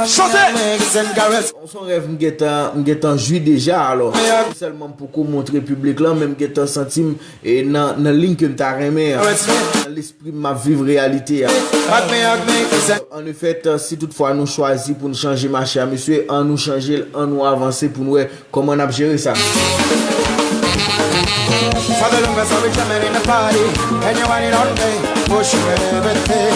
Chante! Se yon rèv m gentan, m gentan jwi deja, alò. Sèlman m poko montre piblik lan, men m gentan santi m, e, nan, nan liy ke m ta renmen an. Nan lespri m, m ap viv reyalite a. An efèt, si toutfwa nou chwazi pou n chanje mache a, mesye, an nou chanje l, an nou avanse pou n wè kòman n ap jere sa. For the longest I was jamming in the party, and you want it on me, pushing everything.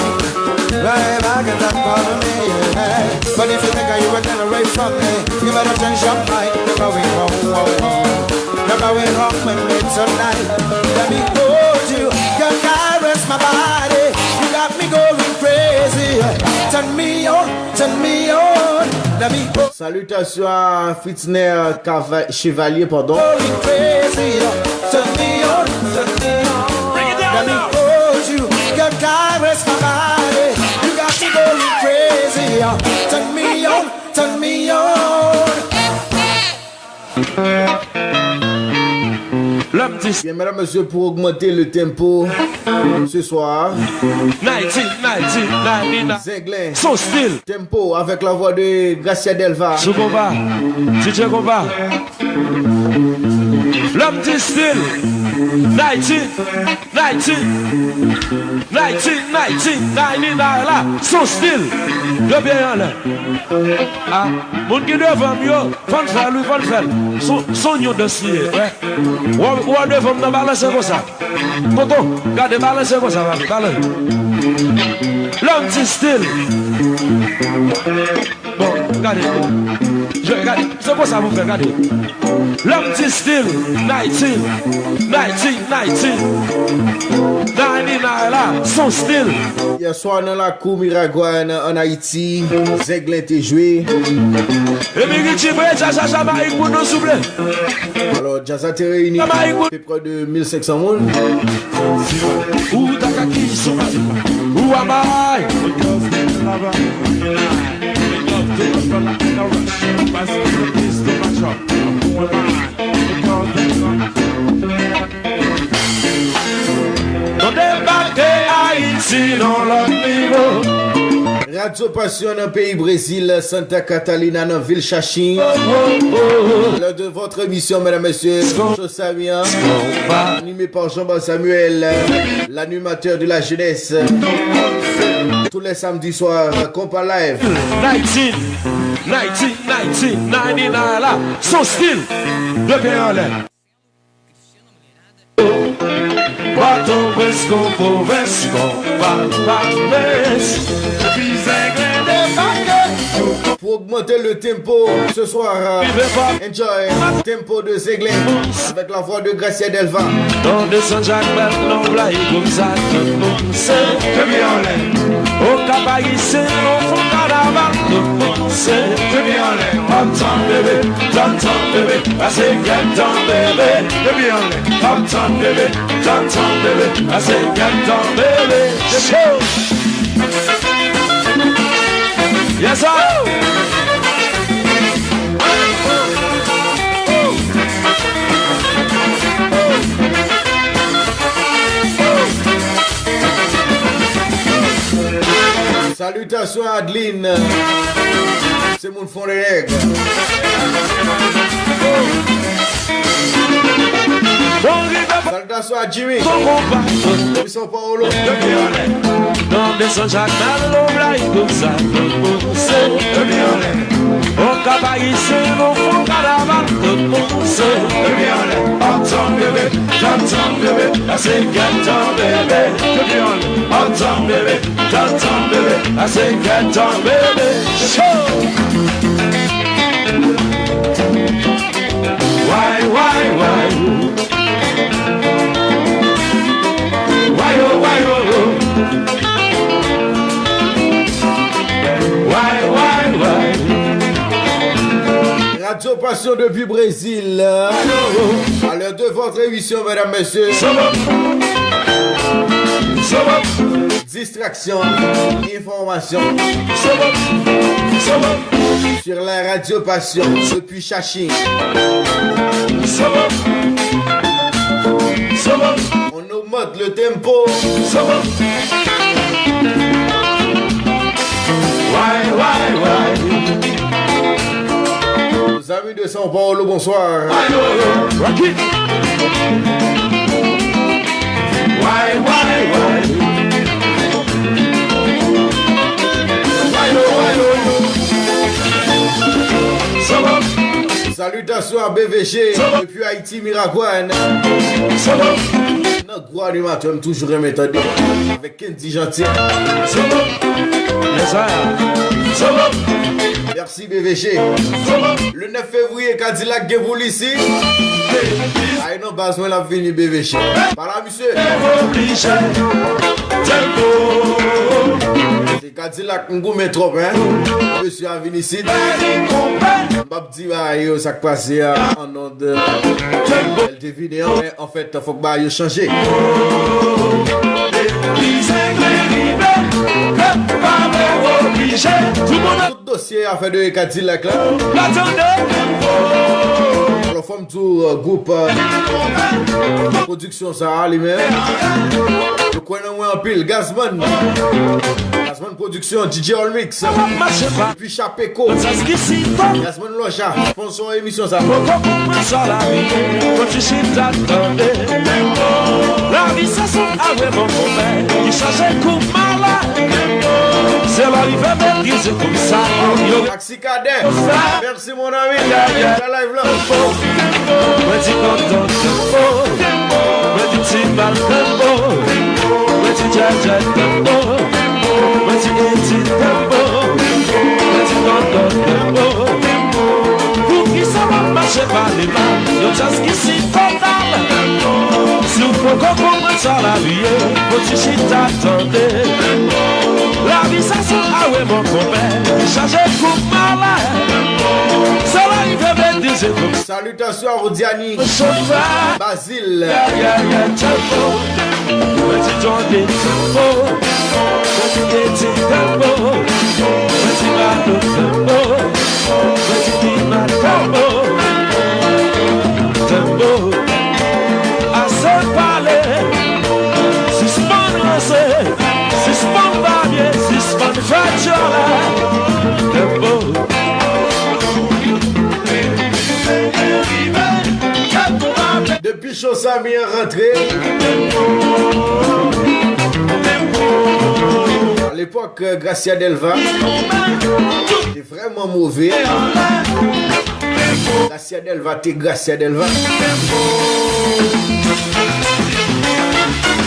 Right back and that bother me, yeah. But if you think you were gonna away from me, you better change your mind. We're going home, home, home. We're going home with me tonight. Let me hold you, your caress my body. You got me going crazy. Turn me on, turn me on. Let me hold Salutations à Fritzner Cava- Chevalier, pardon. Going crazy. Turn me on, turn me on. Let me hold you, your caress my body. You got me going crazy. Turn me on, turn me on. Lè m di Bien, mesdames, messieurs, pour augmenter le tempo ce soir, nineteen, nineteen, nineteen, Zenglen, son stil. Tempo avec la voix de Gracia Delva. Sou konpa, D J konpa. Lè m di stil, nineteen, nineteen, nineteen, nineteen, nineteen, la, son stil. Yo byen anlè. Ah, moun ki devan m yo, fò n fè l, wi, fò n fè l. Son, son yon dans li ye, wè. Wè, wè devan m nan balanse konsa. Tonton, gade, balanse konsa, papi, balanse. Lè m di stil. Bon, gade. Je, gade, se konsa pou fè, gade. Lè m di stil, nineteen, nineteen, nineteen. Nine, nine, la, son stil. Yè swa nan lakou Miragwàn an Ayiti, Zenglen te jwe. Epi Richie Bre, Jaja Jamayik pou nou, souple. Alò, djaz la te reyini Jamayik pou apeprè de mil senk san moun. Ou ta ka ki sou ou amay. Nou debake Ayiti nan lòt nivo. Radio Passion nan peyi Brezil, Santa Catarina, nan vil Xaxim. Lors de votre émission, mesdames, messieurs, Show Samy an, animé par Jean-Bart Samuel, l'animateur de la jeunesse. Tous les samedis soirs, Compas Live. Nineteen, nineteen, nineteen, ninety-nine la, son stil. Leve anlè. Pòtoprens kon pwovens, konpa pa prens. Epi Zenglen debake. Pour augmenter le tempo ce soir, euh, enjoy tempo de Zenglen avec la voix de Gracia Delva. Nou desann Jakmèl, nou blayi konsa tout moun se. Leve anlè. Okap Ayisyen, nou fè kanaval, tout moun se. Leve anlè. Uptown bebe, downtown bebe, pase Cape Town bebe. Leve anlè. Uptown bebe, downtown bebe, pase Cape Town bebe. Show! Yes, sir! Salutations à Adeline. Se moun Fon de Nèg. Bon, rive Salutations à Jimmy. Ton konpa, depi São Paulo. Nan desann chak nan loblay konsa, tout moun se. On kap ayisyen, nou fè on kanaval, tout moun se. Uptown bebe, downtown bebe, la se Uptown bebe. Uptown bebe, downtown bebe, la se Uptown bebe. Show! Why, why, why? Why, oh, why, oh, oh? Why, why, why? Radio Passion depuis Brésil. À l'heure de votre émission, mesdames, messieurs. Distraction, information. Sur la radio Passion, depuis Chaching. On augmente le tempo. Why, why, why? Nos amis de São Paulo, bonsoir. Rocky. Why, why, why? Why, oh, why, oh, oh? Salutations à B V G depuis Haïti, Miragwàn. Nan gwo animatè, m toujou renmen tande avèk Kendy Gentil. Yes, sir. Merci B V G. Le neuf février, Kadilak gen pou l isit. Ay non, baz mwen l ap vini B V G. Pa la, misye. Se Kadilak, m goumen twòp, hein. Mesye a vin isit. M p ap di bagay yo, sa k pase a, an non de L T V de an, men anfèt, fòk bagay yo chanje. Tout dosye afè de Kadilak la. Alò, fò m di w, euh, gwoup, euh, pwodiksyon sa a, li menm, yo kwè nan mwen anpil. Gazman. Gazman Pwodiksyon, D J Olmix. Epi Chapeko. Gazman Loja, sponsor emisyon sa. Poko konprann sa lavi ye, fò ti chita tande. Lavi sa se avè bon konpè ki chache kou malè. Se lè rive metrize konsa yo. Maxi Cadet, merci mon ami. Fè live la. Mwen di tonton tempo, mwen di ti bal tempo, mwen di djèdjè tempo, mwen di Edi tempo, mwen di tonton tempo. Poukisa w ap mache pale mal? Yon djaz ki si total. Si w poko konprann sa lavi ye, fò ti chita tande. Lavi sa se avè bon konpè ki chache kou malè. Se lè rive metrize konsa. Salutations à Rodiani. Chofè. Basile. Yeah, yeah, yeah, tempo. Mwen di Johnny tempo. Mwen di Edi tempo. Mwen di Malo tempo. Mwen di Dima tempo. Tempo. Ase pale. Sispann ranse. Sispann babye. Sispann fè djòlè. Tempo. Depi show Samy an rantre. A lepòk, euh, Gracia Delva te vrèman move. Gracia Delva te Gracia Delva.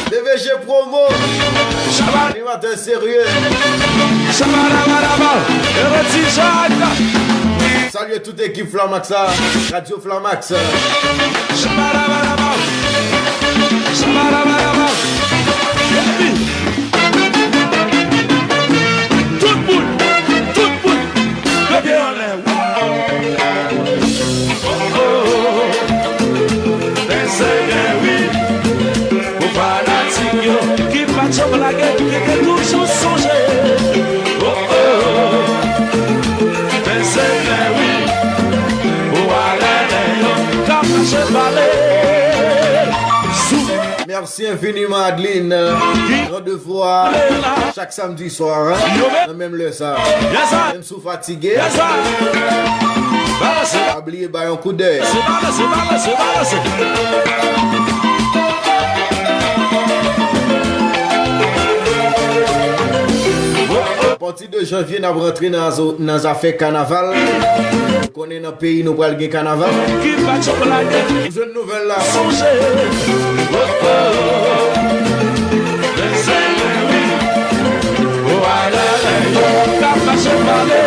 B V G Promo. Animatè serye. Salye tout ekip Flamax la. Radio Flamax. Tout moun, tout moun, leve anlè. Fè sèkèy wi. Pou fanatik yo ki pa t janm lage, ki te toujou sonje. Oh, oh. Fè sèkèy wi. Pou alèlè yo k ap mache pale. Sou Merci infiniment, Adeline. Randevou a chak samdi swa, hein? Nan menm lè sa. Menm si w fatige, pa bliye bay yon koudèy. Sòti de janvye, n ap rantre nan zo-, nan zafè kanaval. Ou konnen nan peyi nou pral gen kanaval. Ki pa t yon blag. Ou jwenn nouvèl la. Sonje. Oh, oh. Lèzanmi, wi. Oh, ay, ay, ay. K ap mache pale.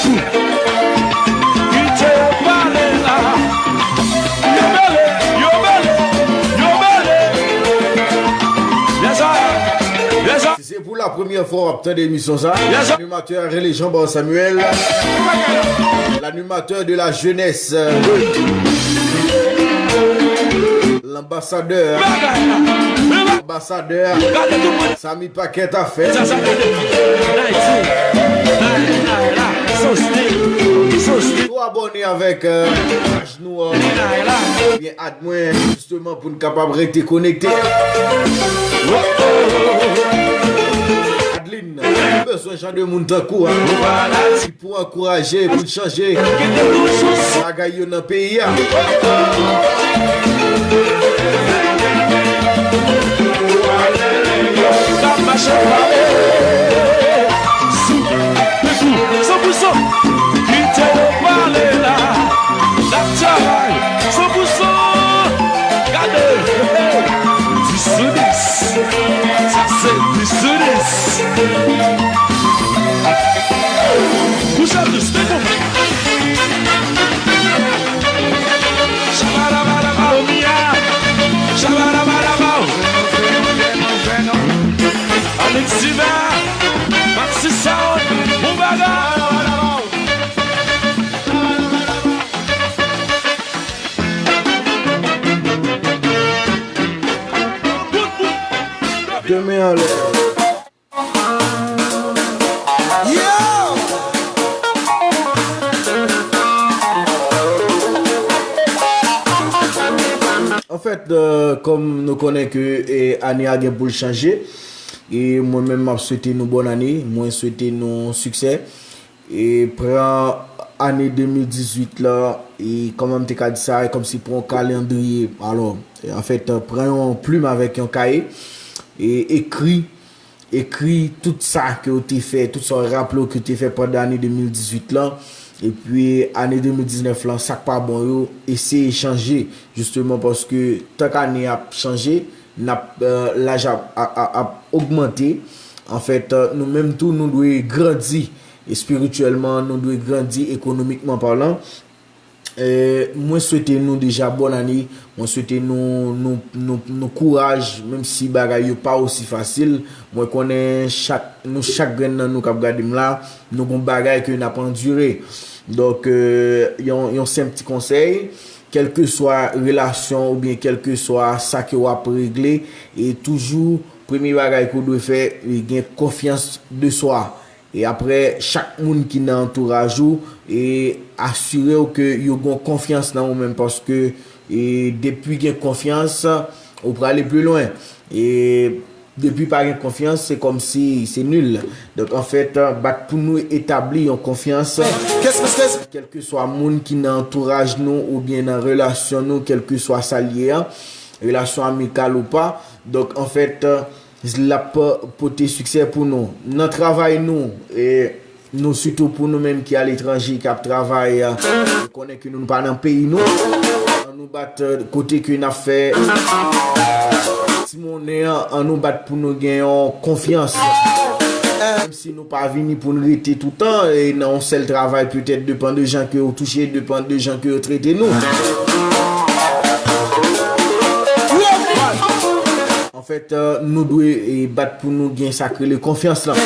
Sou. Kite yo pale la. Yo bele, yo bele, yo bele. Yes, sir. Yes, sir. Si se pou la premyè fwa w ap tande emisyon sa, yes, sir, animatè a rele Jean Bar Samuel, l'animateur de la jeunesse, euh, l'ambassadeur, ambassadeur, Samy Paquet a fè. Tou abòne avèk, euh, paj nou, euh, ebyen, add mwen, jisteman, pou n kapab rete konekte. Adeline, nou bezwen jan de moun tankou, a. Pou ankouraje, pou chanje bagay yo nan peyi a. San pou san. Kite yo pale la. N ap travay. San pou san. Gade. Hey. Dis sou dis. Sa se dis sou dis. Pou sa dis, te konprann. Shabalabala, Mia. Shabalabala. Alex Diva. Maxi Sound. Bon bagay. Demen anlè. Anfèt, euh, kòm nou konnen ke, eh, ane a gen pou l chanje, e mwen menm m ap swete nou bòn ane, mwen swete nou siksè. E pran ane de mil dizuit la, e kòman m te ka di sa, e kòmsi pran yon kalandriye. Alò, e anfèt, pran yon plim avèk yon kaye, e ekri, ekri tout sa ke w te fè, tout sa w raple w ke w te fè pandan ane de mil dizuit lan, epi ane de mil diznèf lan, sa k pa bon yo, eseye chanje, jisteman, paske tank ane ap chanje, n ap, euh, laj ap, ap, ap, ap ogmante. Anfèt, euh, nou menm tou, nou dwe grandi espirityèlman, nou dwe grandi ekonomikman palan. Euh, mwen swete nou deja bòn ane, mwen swete nou, nou, nou, nou kouraj, menm si bagay yo pa osi fasil. Mwen konnen chak, nou chak grenn nan nou k ap gade m la, nou gon bagay ke n ap andire. Donk, euh, yon, yon senp ti konsèy, kèlkeswa relasyon oubyen kèlkeswa sa ke w ap regle, e toujou, premye bagay ke w dwe fè, e gen konfyans de swa. E aprè, chak moun ki nan antouraj ou, e asire w ke yo gen konfyans nan ou menm, paske, e depi gen konfyans, ou prale pi lwen. E depi pa gen konfyans, se kòmsi se nil. Donk, anfèt, bat pou nou etabli yon konfyans. Kèlkeswa moun ki nan antouraj nou oubyen nan relasyon nou, kèlkeswa sa l ye a, relasyon amikal ou pa. Donk, anfèt, l ap pote siksè pou nou. Nan travay nou, e nou sitou pou nou menm ki aletranje, k ap travay, e konnen ke nou pa nan peyi nou. Ann nou bat, e, kote ke n ap fè ti monnen an, ann nou bat pou nou gen yon konfyans. Menm si nou pa vini pou n rete toutan, e nan yon sèl travay, petèt depann de jan ke yo touche, depann de jan ke yo trete nou. Anfèt, e, nou dwe, e, bat pou nou gen sa k rele konfyans lan.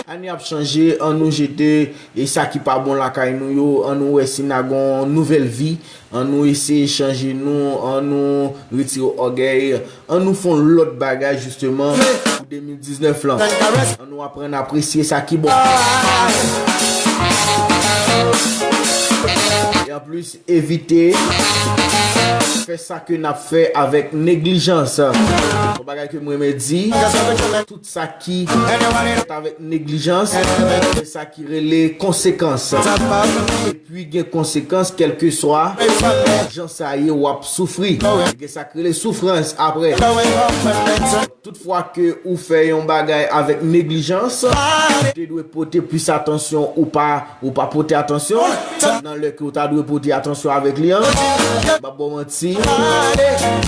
Ane ap chanje, ann nou jete, e, sa ki pa bon lakay nou yo, ann nou wè si n a gon nouvèl vi, ann nou eseye chanje nou, ann nou retire ògèy, ann nou fè yon lòt bagay jisteman pou de mil diznèf lan. Ann nou aprann apresye sa ki bon. Anplis, evite fè sa ke n ap fè avèk neglijans. Yon bagay ke m renmen di, tout sa ki fèt avèk neglijans, se sa ki rele konsekans. Epi gen konsekans, kèlkeswa jan sa ye, w ap soufri. Gen sa k rele soufrans apre. Tout fwa ke ou fè yon bagay avèk neglijans, ou te dwe pote plis atansyon, ou pa, ou pa pote atansyon nan lè ke ou ta dwe pote atansyon avèk li an. M p ap ba w manti,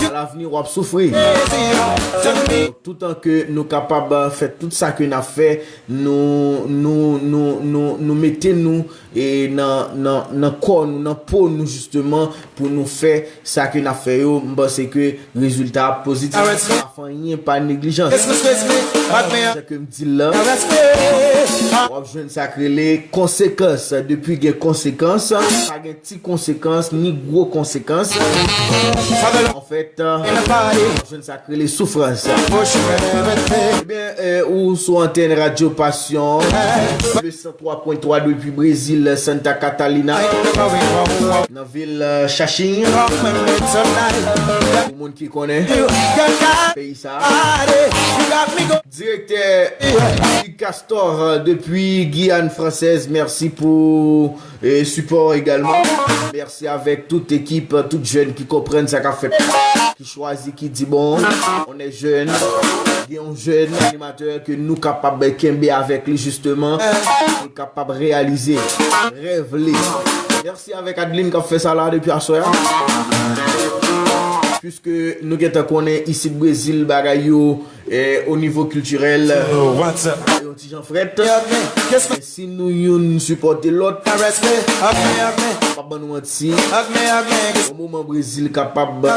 alavni w ap soufri. Toutan ke nou kapab fè tout sa ke n ap fè, nou, nou, nou, nou, nou mete nou e nan, nan, nan kò nou, nan po nou, jisteman, pou nou fè sa ke n ap fè yo, m panse ke rezilta ap pozitif. Pa fè anyen pa neglijans. Jan ke m di l la, w ap jwenn sa k rele konsekans. Depi gen konsekans, pa gen ti konsekans, ni gwo konsekans. Anfèt, w ap jwenn sa k rele soufrans. Ebyen, eh, ou sou antèn Radyo Pasyon, le san twa pwen twa depi Brezil, Santa Catalina, nan vil, eh, Xaxim. Pou moun ki konnen peyi sa. Direktè Hugues Castor, eh, depi Giyàn Fransèz, mèsi pou e sipò egalman. Mèsi avèk tout ekip, tout jèn ki konprann sa k ap fèt, ki chwazi, ki di, bon, on est jeune, gen yon jèn animatè ke nou kapab kenbe avèk li, jisteman, e kapab reyalize rèv li. Mèsi avèk Adeline k ap fè sa la depi aswè a. Piske nou gentan konnen isit Brezil, bagay yo, eh, o nivo kiltirèl, eh, yon ti jan frèt. Men si nou youn sipòte lòt, m p ap ban nou manti, yon moman Brezil kapab, w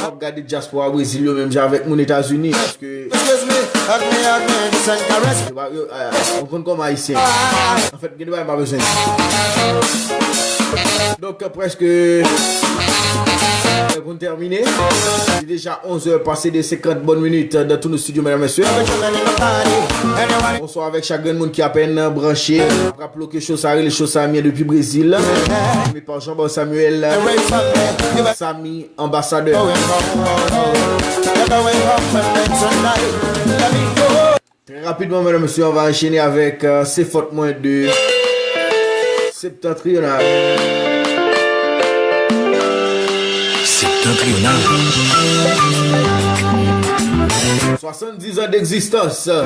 ap gade dyaspora Brezil yo menm jan avèk moun Etazini, paske yo pa, yo, eh, nou konn kòman Ayisyen. Anfèt, gen de bagay m pa bezwen di. Donk, prèske, eh, pou n tèmine, li deja onz è pase de senkant bòn minit dans tous nos studios, medam, mesye. Bonswa avèk chak grenn moun ki apèn branche. N ap raple w ke cho sa rele cho Samy depi Brezil. Anime pa Jean Bart Samuel, Samy, anbasadè. Trè rapidman, medam, mesye, on va enchaîner avec, euh, Se fòt mwen de Septentrional. Septentrional. Swasanndis an d'egzistans. Nan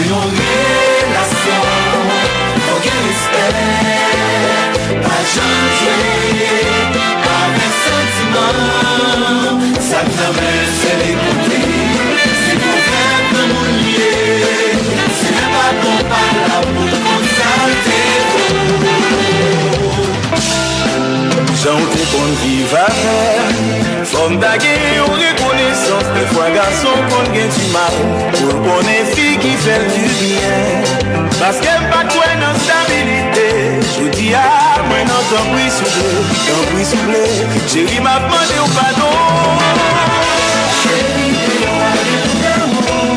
yon relasyon, fò gen respè. Pa janm jwe avèk santiman. Sa k nan men se li koute. Se gouvènman nou ye. Se lè pa bon pa la pou konn sa l te vo. Jan w te konn viv avè m, fò m ta gen yon rekonesans. Dèfwa gason konn gen dimal pou l konnen fi ki fè l dibyen. Paske m pa t kwè nan stabilite. Jodi a, mwen nan tanpri souple, tanpri souple. Cheri, m ap mande w padon. Cheri, deyò a gen lanmou.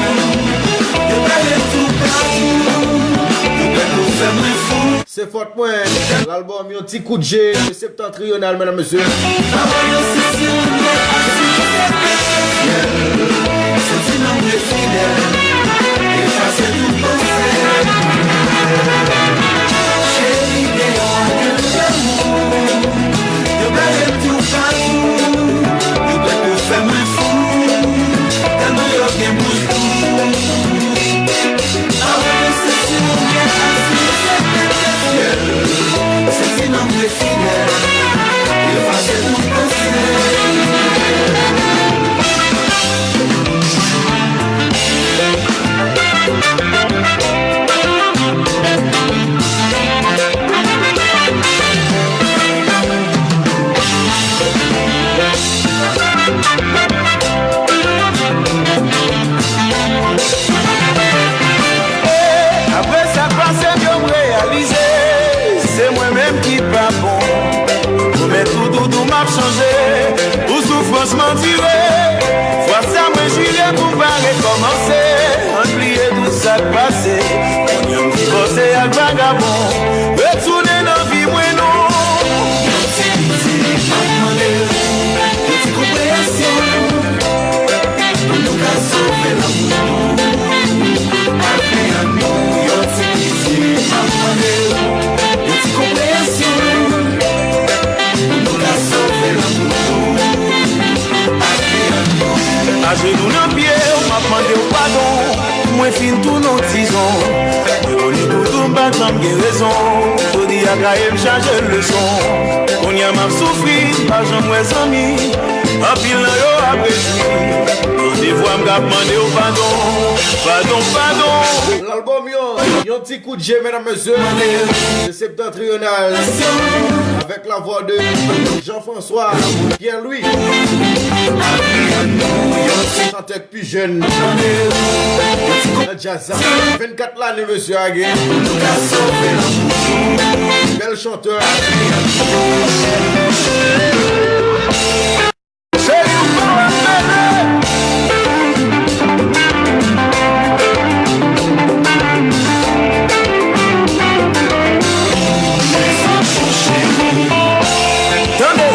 Yo pale toupatou. Yo pè pou fè mwen fou. Se fòt mwen, lalbòm Yon Ti Kout Je, Septentrional, medam, mesye. Apre sa k pase m yo, m reyalize se mwen menm ki pa bon. Pwomèt ou, doudou, m ap chanje. Kòmansman dire, fwa sa mwen jire pou pa rekòmanse. Ann bliye tout sa k pase. Kounye a m divòse ak vagabon, retounen nan vi mwen non. Yon ti piti, m ap mande w yon ti konpreyasyon pou nou ka sove lanmou nou. Avi an nou, yon ti piti, m ap mande w yon ti konpreyasyon pou nou ka sove lanmou nou. Ajenou nan pye w, m ap mande w padon. Mwen fin tounen w tizon. Mwen koni toutou m pa t janm gen rezon. Jodi a kaye m chaje leson. Kounye a m ap soufri, m pa janm wè zanmi. Anpil nan yo ap rejwi. Tande vwa m k ap mande w padon. Padon, padon. L'album yon, yon ti kout je, medam, mesye. Se Septentrional. Avec la voix de Jean-François Pierre-Louis. Chantè k pi jèn nan djaz la. Vennkat lane mesye a gen. Bèl chantè. Cheri, ou pa wè m mele. Tande.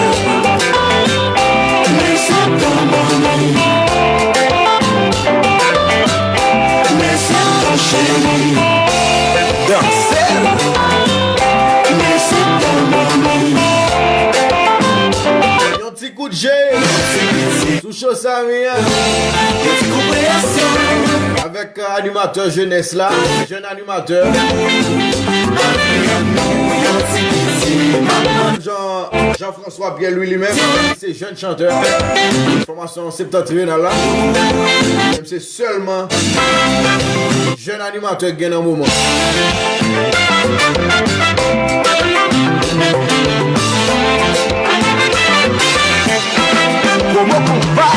Danse. Yon ti kout je sou Cho Samy an. Avèk, euh, animatè jenès la, jèn animatè. Jean, Jean-François Pierre-Louis li menm, se jèn chantè. Fòmasyon Septentrional la. Menm se sèlman jèn animatè k gen nan moman. Promo konpa.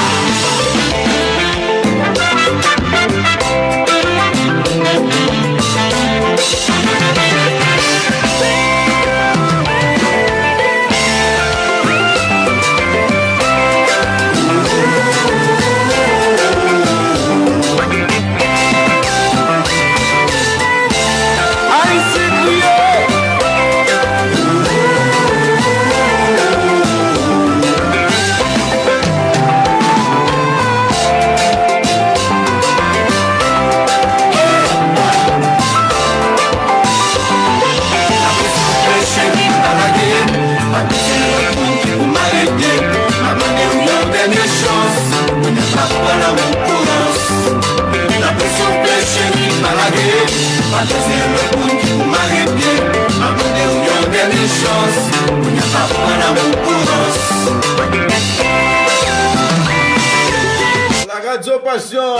Ayisyen kriye. La radio Passion,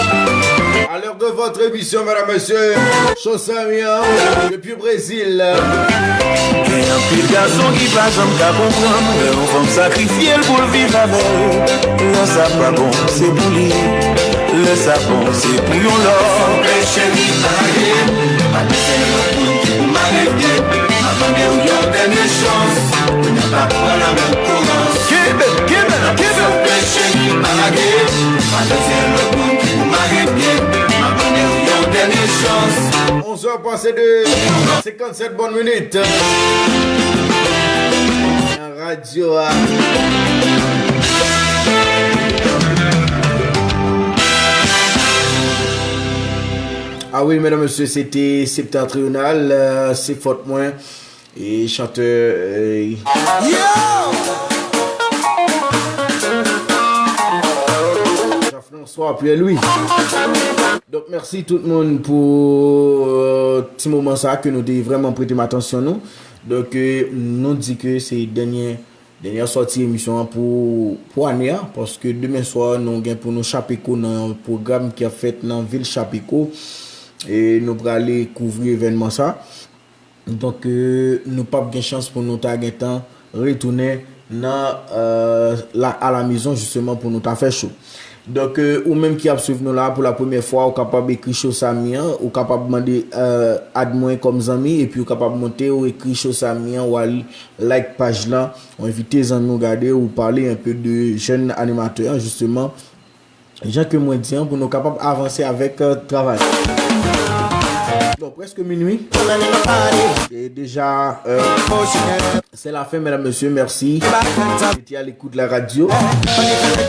à l'heure de votre émission, mesdames, messieurs, Cho Samy an, depuis Brésil. Gen anpil gason ki pa janm ka konprann lè yon fanm sakrifye l pou l viv avè l. Lè sa pa bon, se pou li. Lè sa bon, se pou yon lòt. Cheri, pa lage m, pa kite lòt moun ki pou mare m byen. M ap mande w yon dènye chans. Kounye a pa pran lanmou kourans. Kenbe, kenbe, kenbe. Cheri, pa lage m, pa kite lòt moun ki pou mare m byen. M ap mande w yon dènye chans. Onze heures passées de cinquante-sept bonnes minutes. Nan radyo a. Ah wi, medam, mesye, se te Septentrional, euh, se fòt mwen. E chantè, euh, Jean-François Pierre-Louis. Donk, mèsi tout moun pou, euh, ti moman sa ke nou te vrèman prete m atansyon nou. Donk, euh, nou di ke se dènye, dènye sòti emisyon an pou, pou ane a, paske demen swa, nou gen pou nou Chapeko nan yon pwogram ki ap fèt nan vil Chapeko. E nou prale kouvri evènman sa. Donk, euh, nou p ap gen chans pou nou ta gentan retounen nan, euh, la, à la maison, justement, pou nou ta fè show. Donk, euh, ou menm ki ap swiv nou la pou la premyè fwa, ou kapab ekri Cho Samy an, ou kapab mande euh, add mwen kòm zanmi, epi ou kapab monte, ou ekri Cho Samy an, ou al like paj lan, ou envite zanmi w gade, ou pale un peu de jèn animatè an, jisteman, jan ke mwen di an, pou nou kapab avanse avèk euh, travay. Bon, prèske minui. E deja, euh, c'est la fin, mesdames, messieurs, merci. Restez à l'écoute de la radio.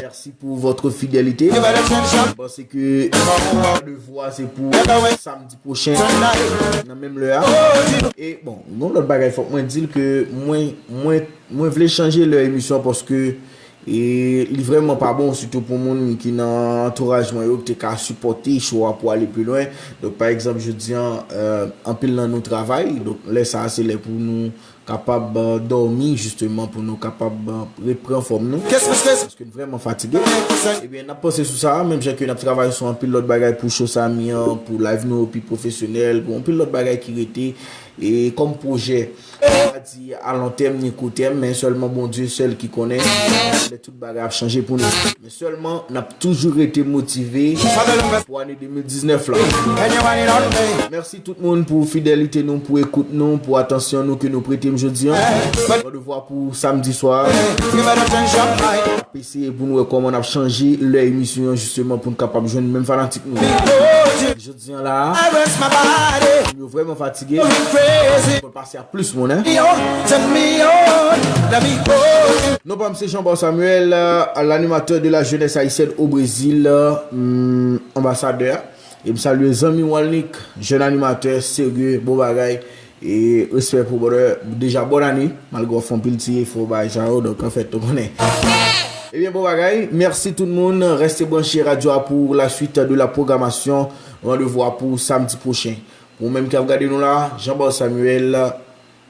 Merci pour votre fidélité. Je pense que le voir, c'est pour samedi prochain, nan menm lè a. E bon, yon lòt bagay, fòk mwen di l ke mwen, mwen, mwen vle chanje lè emisyon paske e li vrèman pa bon, sitou pou moun ki nan antouraj mwen yo, ki te ka sipòte show a pou ale pi lwen. Donk, pa egzanp, jodi an, euh, anpil nan nou travay. Donk, lè sa a, se lè pou nou kapab euh, dòmi, jisteman, pou nou kapab euh, repran fòm nou. Paske n vrèman fatige. Ebyen, n ap panse sou sa, menm jan ke n ap travay sou anpil lòt bagay pou show Samy an, pou live nou yo pi pwofesyonèl, pou anpil lòt bagay ki rete, e kòm pwojè, pa di a lon tèm ni kou tèm, men sèlman Bondye sèl ki konnen lè tout bagay ap chanje pou nou. Men sèlman, n ap toujou rete motive pou ane de mil diznèf la. Mèsi tout moun pou fidelite nou, pou ekout nou, pou atansyon nou ke nou prete m jodi an. Randevou a pou samdi swa. Ap eseye pou nou wè kòman n ap chanje lè emisyon an, jisteman, pou n kapab jwenn menm fanatik nou. Jodi an la a, moun yo vrèman fatige. Mwen pase a plis moun, hein. Non pa m se Jean Paul Samuel, euh, l'animateur de la jeunesse haïtienne au Brésil, euh, hmm, anbasadè. E m salye zanmi Walnick, jèn animatè, serye, bon bagay. E respè pou brother. Deja, bòn ane, malgre w fè anpil ti efò, bagay sa yo, donk, anfèt, ou konnen. Ebyen, bon bagay. Mèsi tout moun. Reste branche radyo a pou la suite de la programmation. Randevou a pou samdi pwochen. Pou ou menm ki ap gade nou la, Jean Paul Samuel,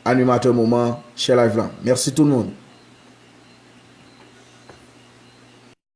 animatè moman, share live lan. Mèsi tout moun.